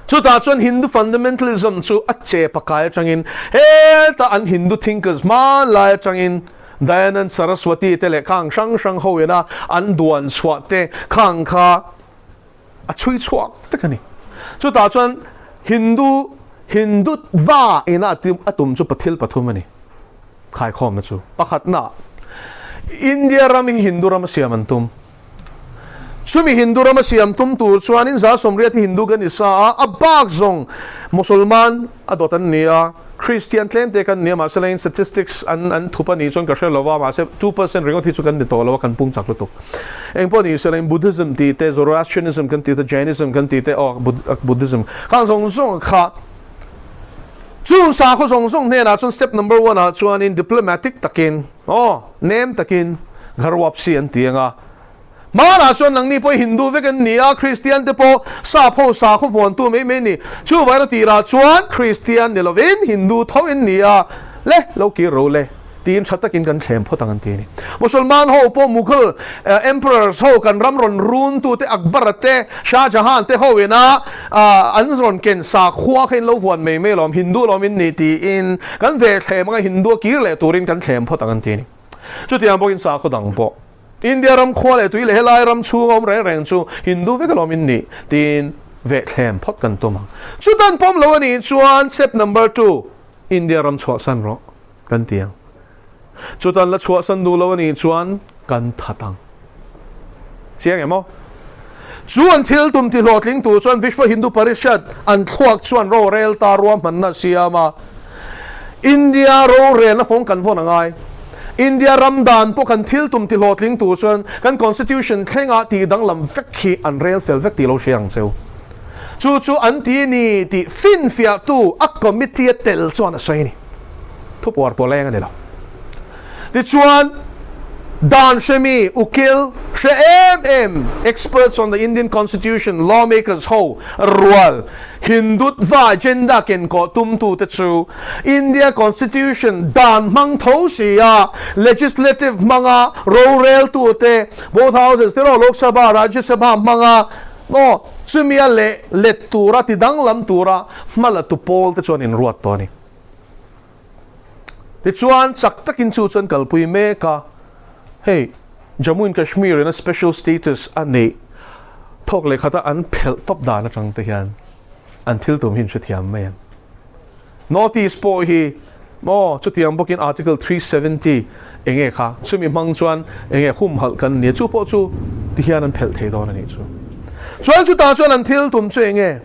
Chutah chuan Hindu fundamentalism chu a che pakai atangin heta an Hindu thinkers hmanlai atangin Dayanand Saraswati te leh khang hrang hrang ho ina an duan chhuah te khang kha a chhui chhuak vek a ni. Chutah chuan Hindu Hindutva ina a tum chu pathil pathum a ni. Khaikhawmna chu pakhatna India ram hi Hindu ram a siam an tum. Chumi Hindu rama siam tum tur chuanin 180 hi Hindu kan ni sa a, a bak zawng Mosolman a dawt an ni a, Kristian tlem te kan ni a, mahse lengin statistics an an thup a nih chuan ka hre lo va, mahse 2% ringawt hi chu kan ni tawh lo a, kan pung chak lutuk. Engpawh ni se lengin Buddhism tih te, Zoroastrianism kan tih te, Jainism kan tih te, aw Buddhism khang zawng zawng kha chung sakhaw zawng zawng hnenah chuan step number one ah chuanin diplomatic takin Aw, nem takin ghar wapsi an ti ang a. Hmanah chuan nangni pawh Hindu vek an ni a, Kristian te pawh sap ho sakhaw vuantu mai mai ni. Chuvain a tirah chuan Kristian ni lovin Hindu tho in ni a, le lo kir ro le tiin tha takin kan thlem phawt ang an ti a ni. Musulman ho pawh Mughal emperors ho kan ram rawn runtu te Akbar-a te, Shah Jahan te ho ina an rawn ken sakhua kha in lo vuan mai mai alawm, Hindu alawm in ni tiin kan ve thlem anga Hindu a kir leh turin kan thlem phawt ang an ti a ni. Chutiang bawkin sakhaw dang pawh India ram khua leh tui leh helai ram chhunga awm reng reng chu Hindu vek alawm in ni tiin ve thlem phawt kan tum ang. Chutan pawm lo a nih chuan step number two, India ram chhuahsan rawh kan ti ang. Chutan la chhuahsan duh lo a nih chuan kan that ang. Chiang em aw? Chu an thil tum ti hlawhtling tur chuan Vishwa Hindu Parishad an thluak chuan rorel ta ruahmanna a siam a. India rorelna fawng kan vawn a ngai. India ram dan pawh kan thil tum ti hlawhtling tur chuan kan Constitution thlengah tih danglam vek hi an rel fel vek tih lo hria ang cheu. Chu chu an ti ni tih finfiahtu a committee a tel chuan a sawi a ni. Thupuar pawh leng a ni lo. Tichuan, dan hremi, ukil, hre em em, experts on the Indian Constitution, lawmakers ho rual, Hindutva agenda kenkawh tumtute chu India Constitution dan hmang tho si a, legislative hmanga roreltute, both houses te rawh, Lok Sabha, Rajya Sabha hmanga aw chumia leh let tura tidanglam tura hmalatu pawl te chuan inruat tawh a ni. Tichuan, chak takin chu chuan kalpui mek a, hei Jammu and Kashmir in a special status a neih thawk leh khata an phelh tawp dan atang te hian an thil tum hi an hrethiam mai ang. North East pawh hi maw chutiang bawkin Article 370 enge kha chumi hmang chuan enge humhalh kan nia chu pawh chu tihian an phelh thei dawn a nih chu. Chuan chutah chuan an thil tum chu enge?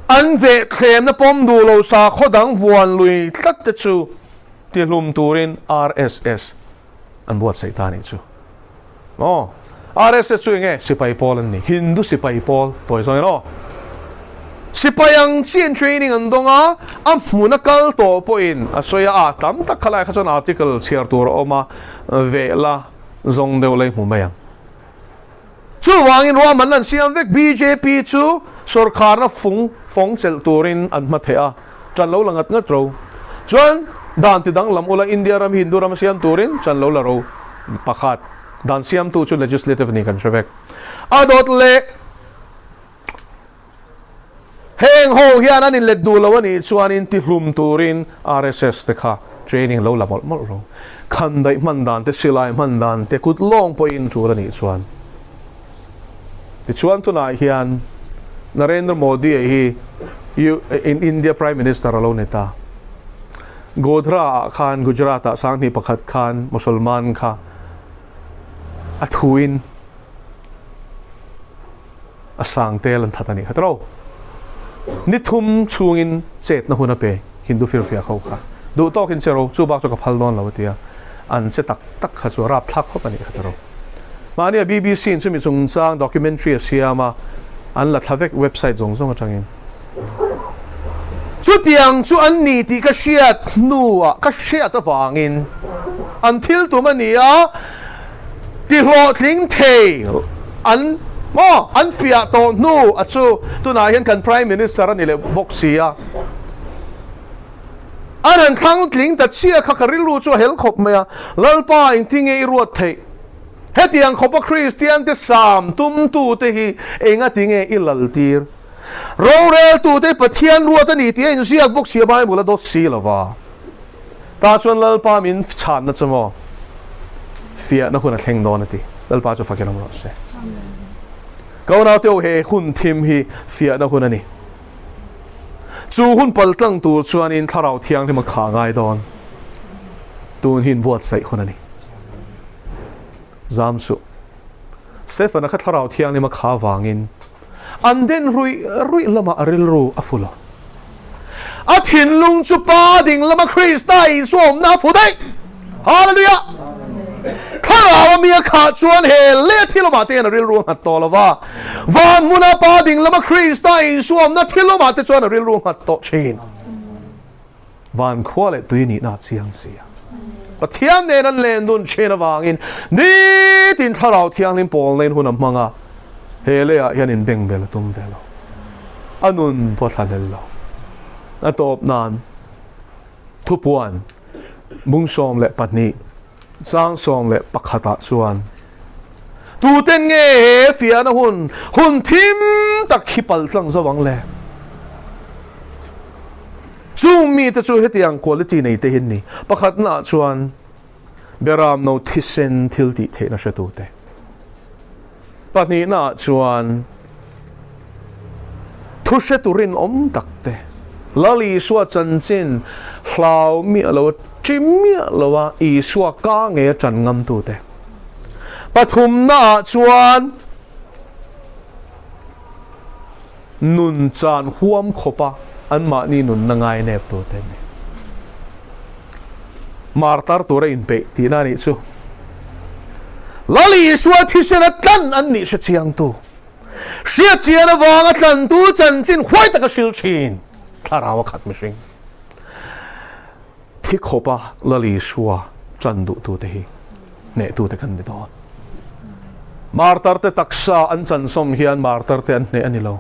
An vehthlêmna pawm duh lo sakhaw dang vuan lui tlat te chu tihlum turin RSS an buatsaih ta a nih chu. Aw, RSS chu enge? Sipai pawl an ni. Hindu sipai pawl tawi zawngin aw. Sipai ang chian training an dawng a, a hmuna kal tawh pawhin a sawi a, a tam tak khalai kha chuan article chhiar tur a awm a, vehla zawng deuh la i hmu mai ang. Chuvangin ruahmanna an siam vek. Bjp chu sorkarna fung fawng chelh turin an hma theh a, chan lo la ngat ngat ro. Chuan dan ti danglam ula India ram hi Hindu ram a siam turin chan lo la ro pakhat. Dan siamtu chu legislative ni kan hre vek. A dawt leh heng ho hian an inlet duh lo a nih chuanin tihlum turin RSS te kha training lo la mawlh mawlh ro. Khandaih hman dan te, silai hman dan te, kut lawng pawhin tul a nih chuan. Tichuan tunah hian Narendra Modi hi India Prime Minister a lo ni ta. Godhra ah khan Gujarat ah 2001 khan Musalman kha a thuin a sang tel an that a nih kha tiro. Ni thum chhungin chetna hun a pe Hindu firfiak ho kha. Duh tawkin che ro, chu bak chu ka phal dawn lo a ti a. An che tak tak kha chu a rapthlak khawp a nih kha tiro. Mahni a BBC in chumi chungchang documentary a siam a, an la thla vek website zawng zawng atangin. Chutiang chu an ni tih ka hriat hnuah ka hriat avangin an thil tum a ni a, tihlawhtling thei an maw an fiah tawh hnu a chu tunah hian kan Prime Minister a ni leh bawk si a. An han thlang tling ta chiah kha ka rilru chu a hel khawp mai a, Lalpa engtinge i ruat theih? Hetiang khawpa Kristiante sam tumtute hi engatinge i laltir? Roreltute Pathian ruat a ni tih a inziak bawk si a, Bible a dawt si lo va. Tah chuan Lalpa min chhanna chu maw fiahna hun a thleng dawn a ti. Lalpa chu fakin awm rawh se. Ka unaute ho he hun thim hi fiahna hun a ni. Chu hun paltlang tur chuanin Thlarau Thianghlim a khah ngai dawn. Tun hi inbuatsaih hun a ni. Zam suh. Stefan-a kha Thlarau Thianghlim a khah avangin an den ruih ruih lamah a rilru a fu lo. A thinlung chu Pa ding lama Krista Isua awmna a fu daih. Hallelujah! Thlarau a mi a khah chuan he leh thil awmah te hian a rilru a nghat tawh lo va. Van hmuna Pa ding lama Krista Isua awmna thil awmah te chuan a rilru a nghat tawh thin. Van khua leh tui nihna a chiang si a. Pathian nen an len dun thin avangin nitin Thlarau Thianghlim pawl neiin hun a hmang a, he leiah hian inbengbel a tum ve lo. A nun pawh thla hlel lo. A tawp nan thupuan bung 12 chang 11 ah chuan tuten nge he fiahna hun hun thim tak hi pal tlang zo ang le? Chung mite chu hetiang quality nei te hi an ni. Pakhatnaah chuan Beramno thisen thil tih theihna hretute. Pahnihnaah chuan thu hretu rinawm tak te, Lal Isua chanchin hlau miah lo a, ṭi miah lo a Isua ka ngei a ṭan ngamtute. Pathumnaah chuan nun chan huam khawpa anmahni nunna ngaineptute an ni. Martar tura inpeih tihna a nih chu. Lal Isua thisen a tlan an nih hre chiangtu, hriat chian avanga tlantu chanchin huai taka hril thin thlarau a khat mihring. Thi khawpa Lal Isua chan duhtute hi hnehtute kan ni dawn. Martarte taksa an chansawm hian martarte an hneh a ni lo.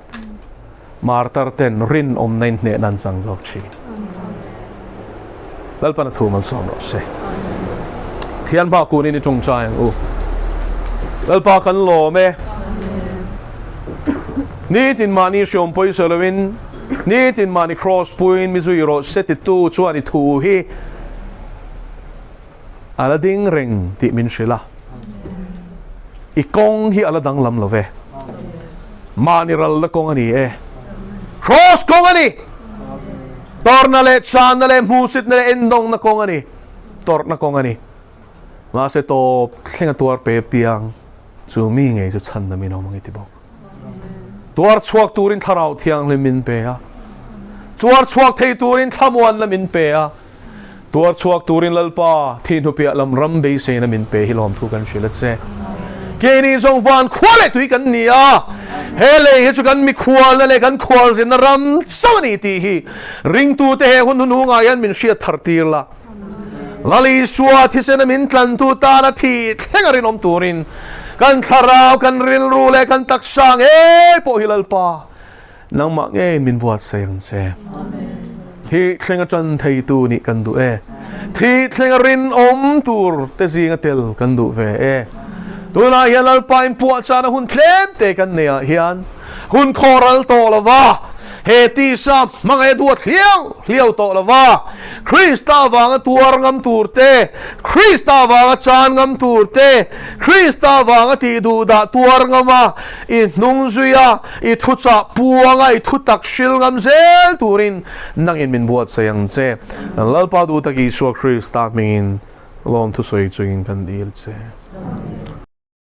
Martar ten rinawmna in hnehna an chang zawk thin. Lalpan a thu malsawm rawh se. Thian hma kunin i tawngtai ang u. Lalpa kan lawm e. Nitin mahni hriawm pawisa loin, nitin mahni cross puiin mi zui rawh se titu chuan i thu hi a la ding reng tih min hrilh a. I kawng hi a la danglam lo ve. Mahni ralna kawng a ni e. Cross kawng a ni. Tawrhna leh channa leh hmuhsitna leh endawngna kawng a ni. Tawrhna kawng a ni. Mahse tawp thlenga tuar pe piang chu mi ngei chu chhanna min awm ang i ti bawk. Tuar chhuak turin Thlarau Thianghlim min pe a. Tuar chhuak thei turin thlamuanna min pe a. Tuar chhuak turin Lalpa thi hnupiah lam ram beiseina min pe hi lawmthu kan hrilh a che. Keini zawng van khua leh tui kan ni a, he lei hi chu kan mikhualna leh kan khualzinna ram chauh a ni tih hi ringtute he hun hnuhnungah hian min hriat thar tir la. Lal Isua thisena min tlantu tana thih thleng a rinawm turin kan thlarau, kan rilru leh kan taksa ngei pawh hi Lalpa Nangmah ngei min buatsaih ang che. Thih thleng a tan theitu nih kan duh e. Thih thleng a rinawm tur te zinga tel kan duh ve e. Tunah hian Lalpa in puahchahna hun tlem te kan neih ah hian hun khawral tawh lo va, he tisa hmangaih a duat hliau hliau tawh lo va, Krista vanga tuar ngam tur te, Krista vanga chan ngam tur te, Krista vanga tih duh dah tuar ngam a, i hnung zui a, i thuchah puang a, i thutak hril ngam zel turin nangin min buatsaih ang che. Lalpa duh tak Isua Krista hmingin lawmthu sawi chungin kan dil che.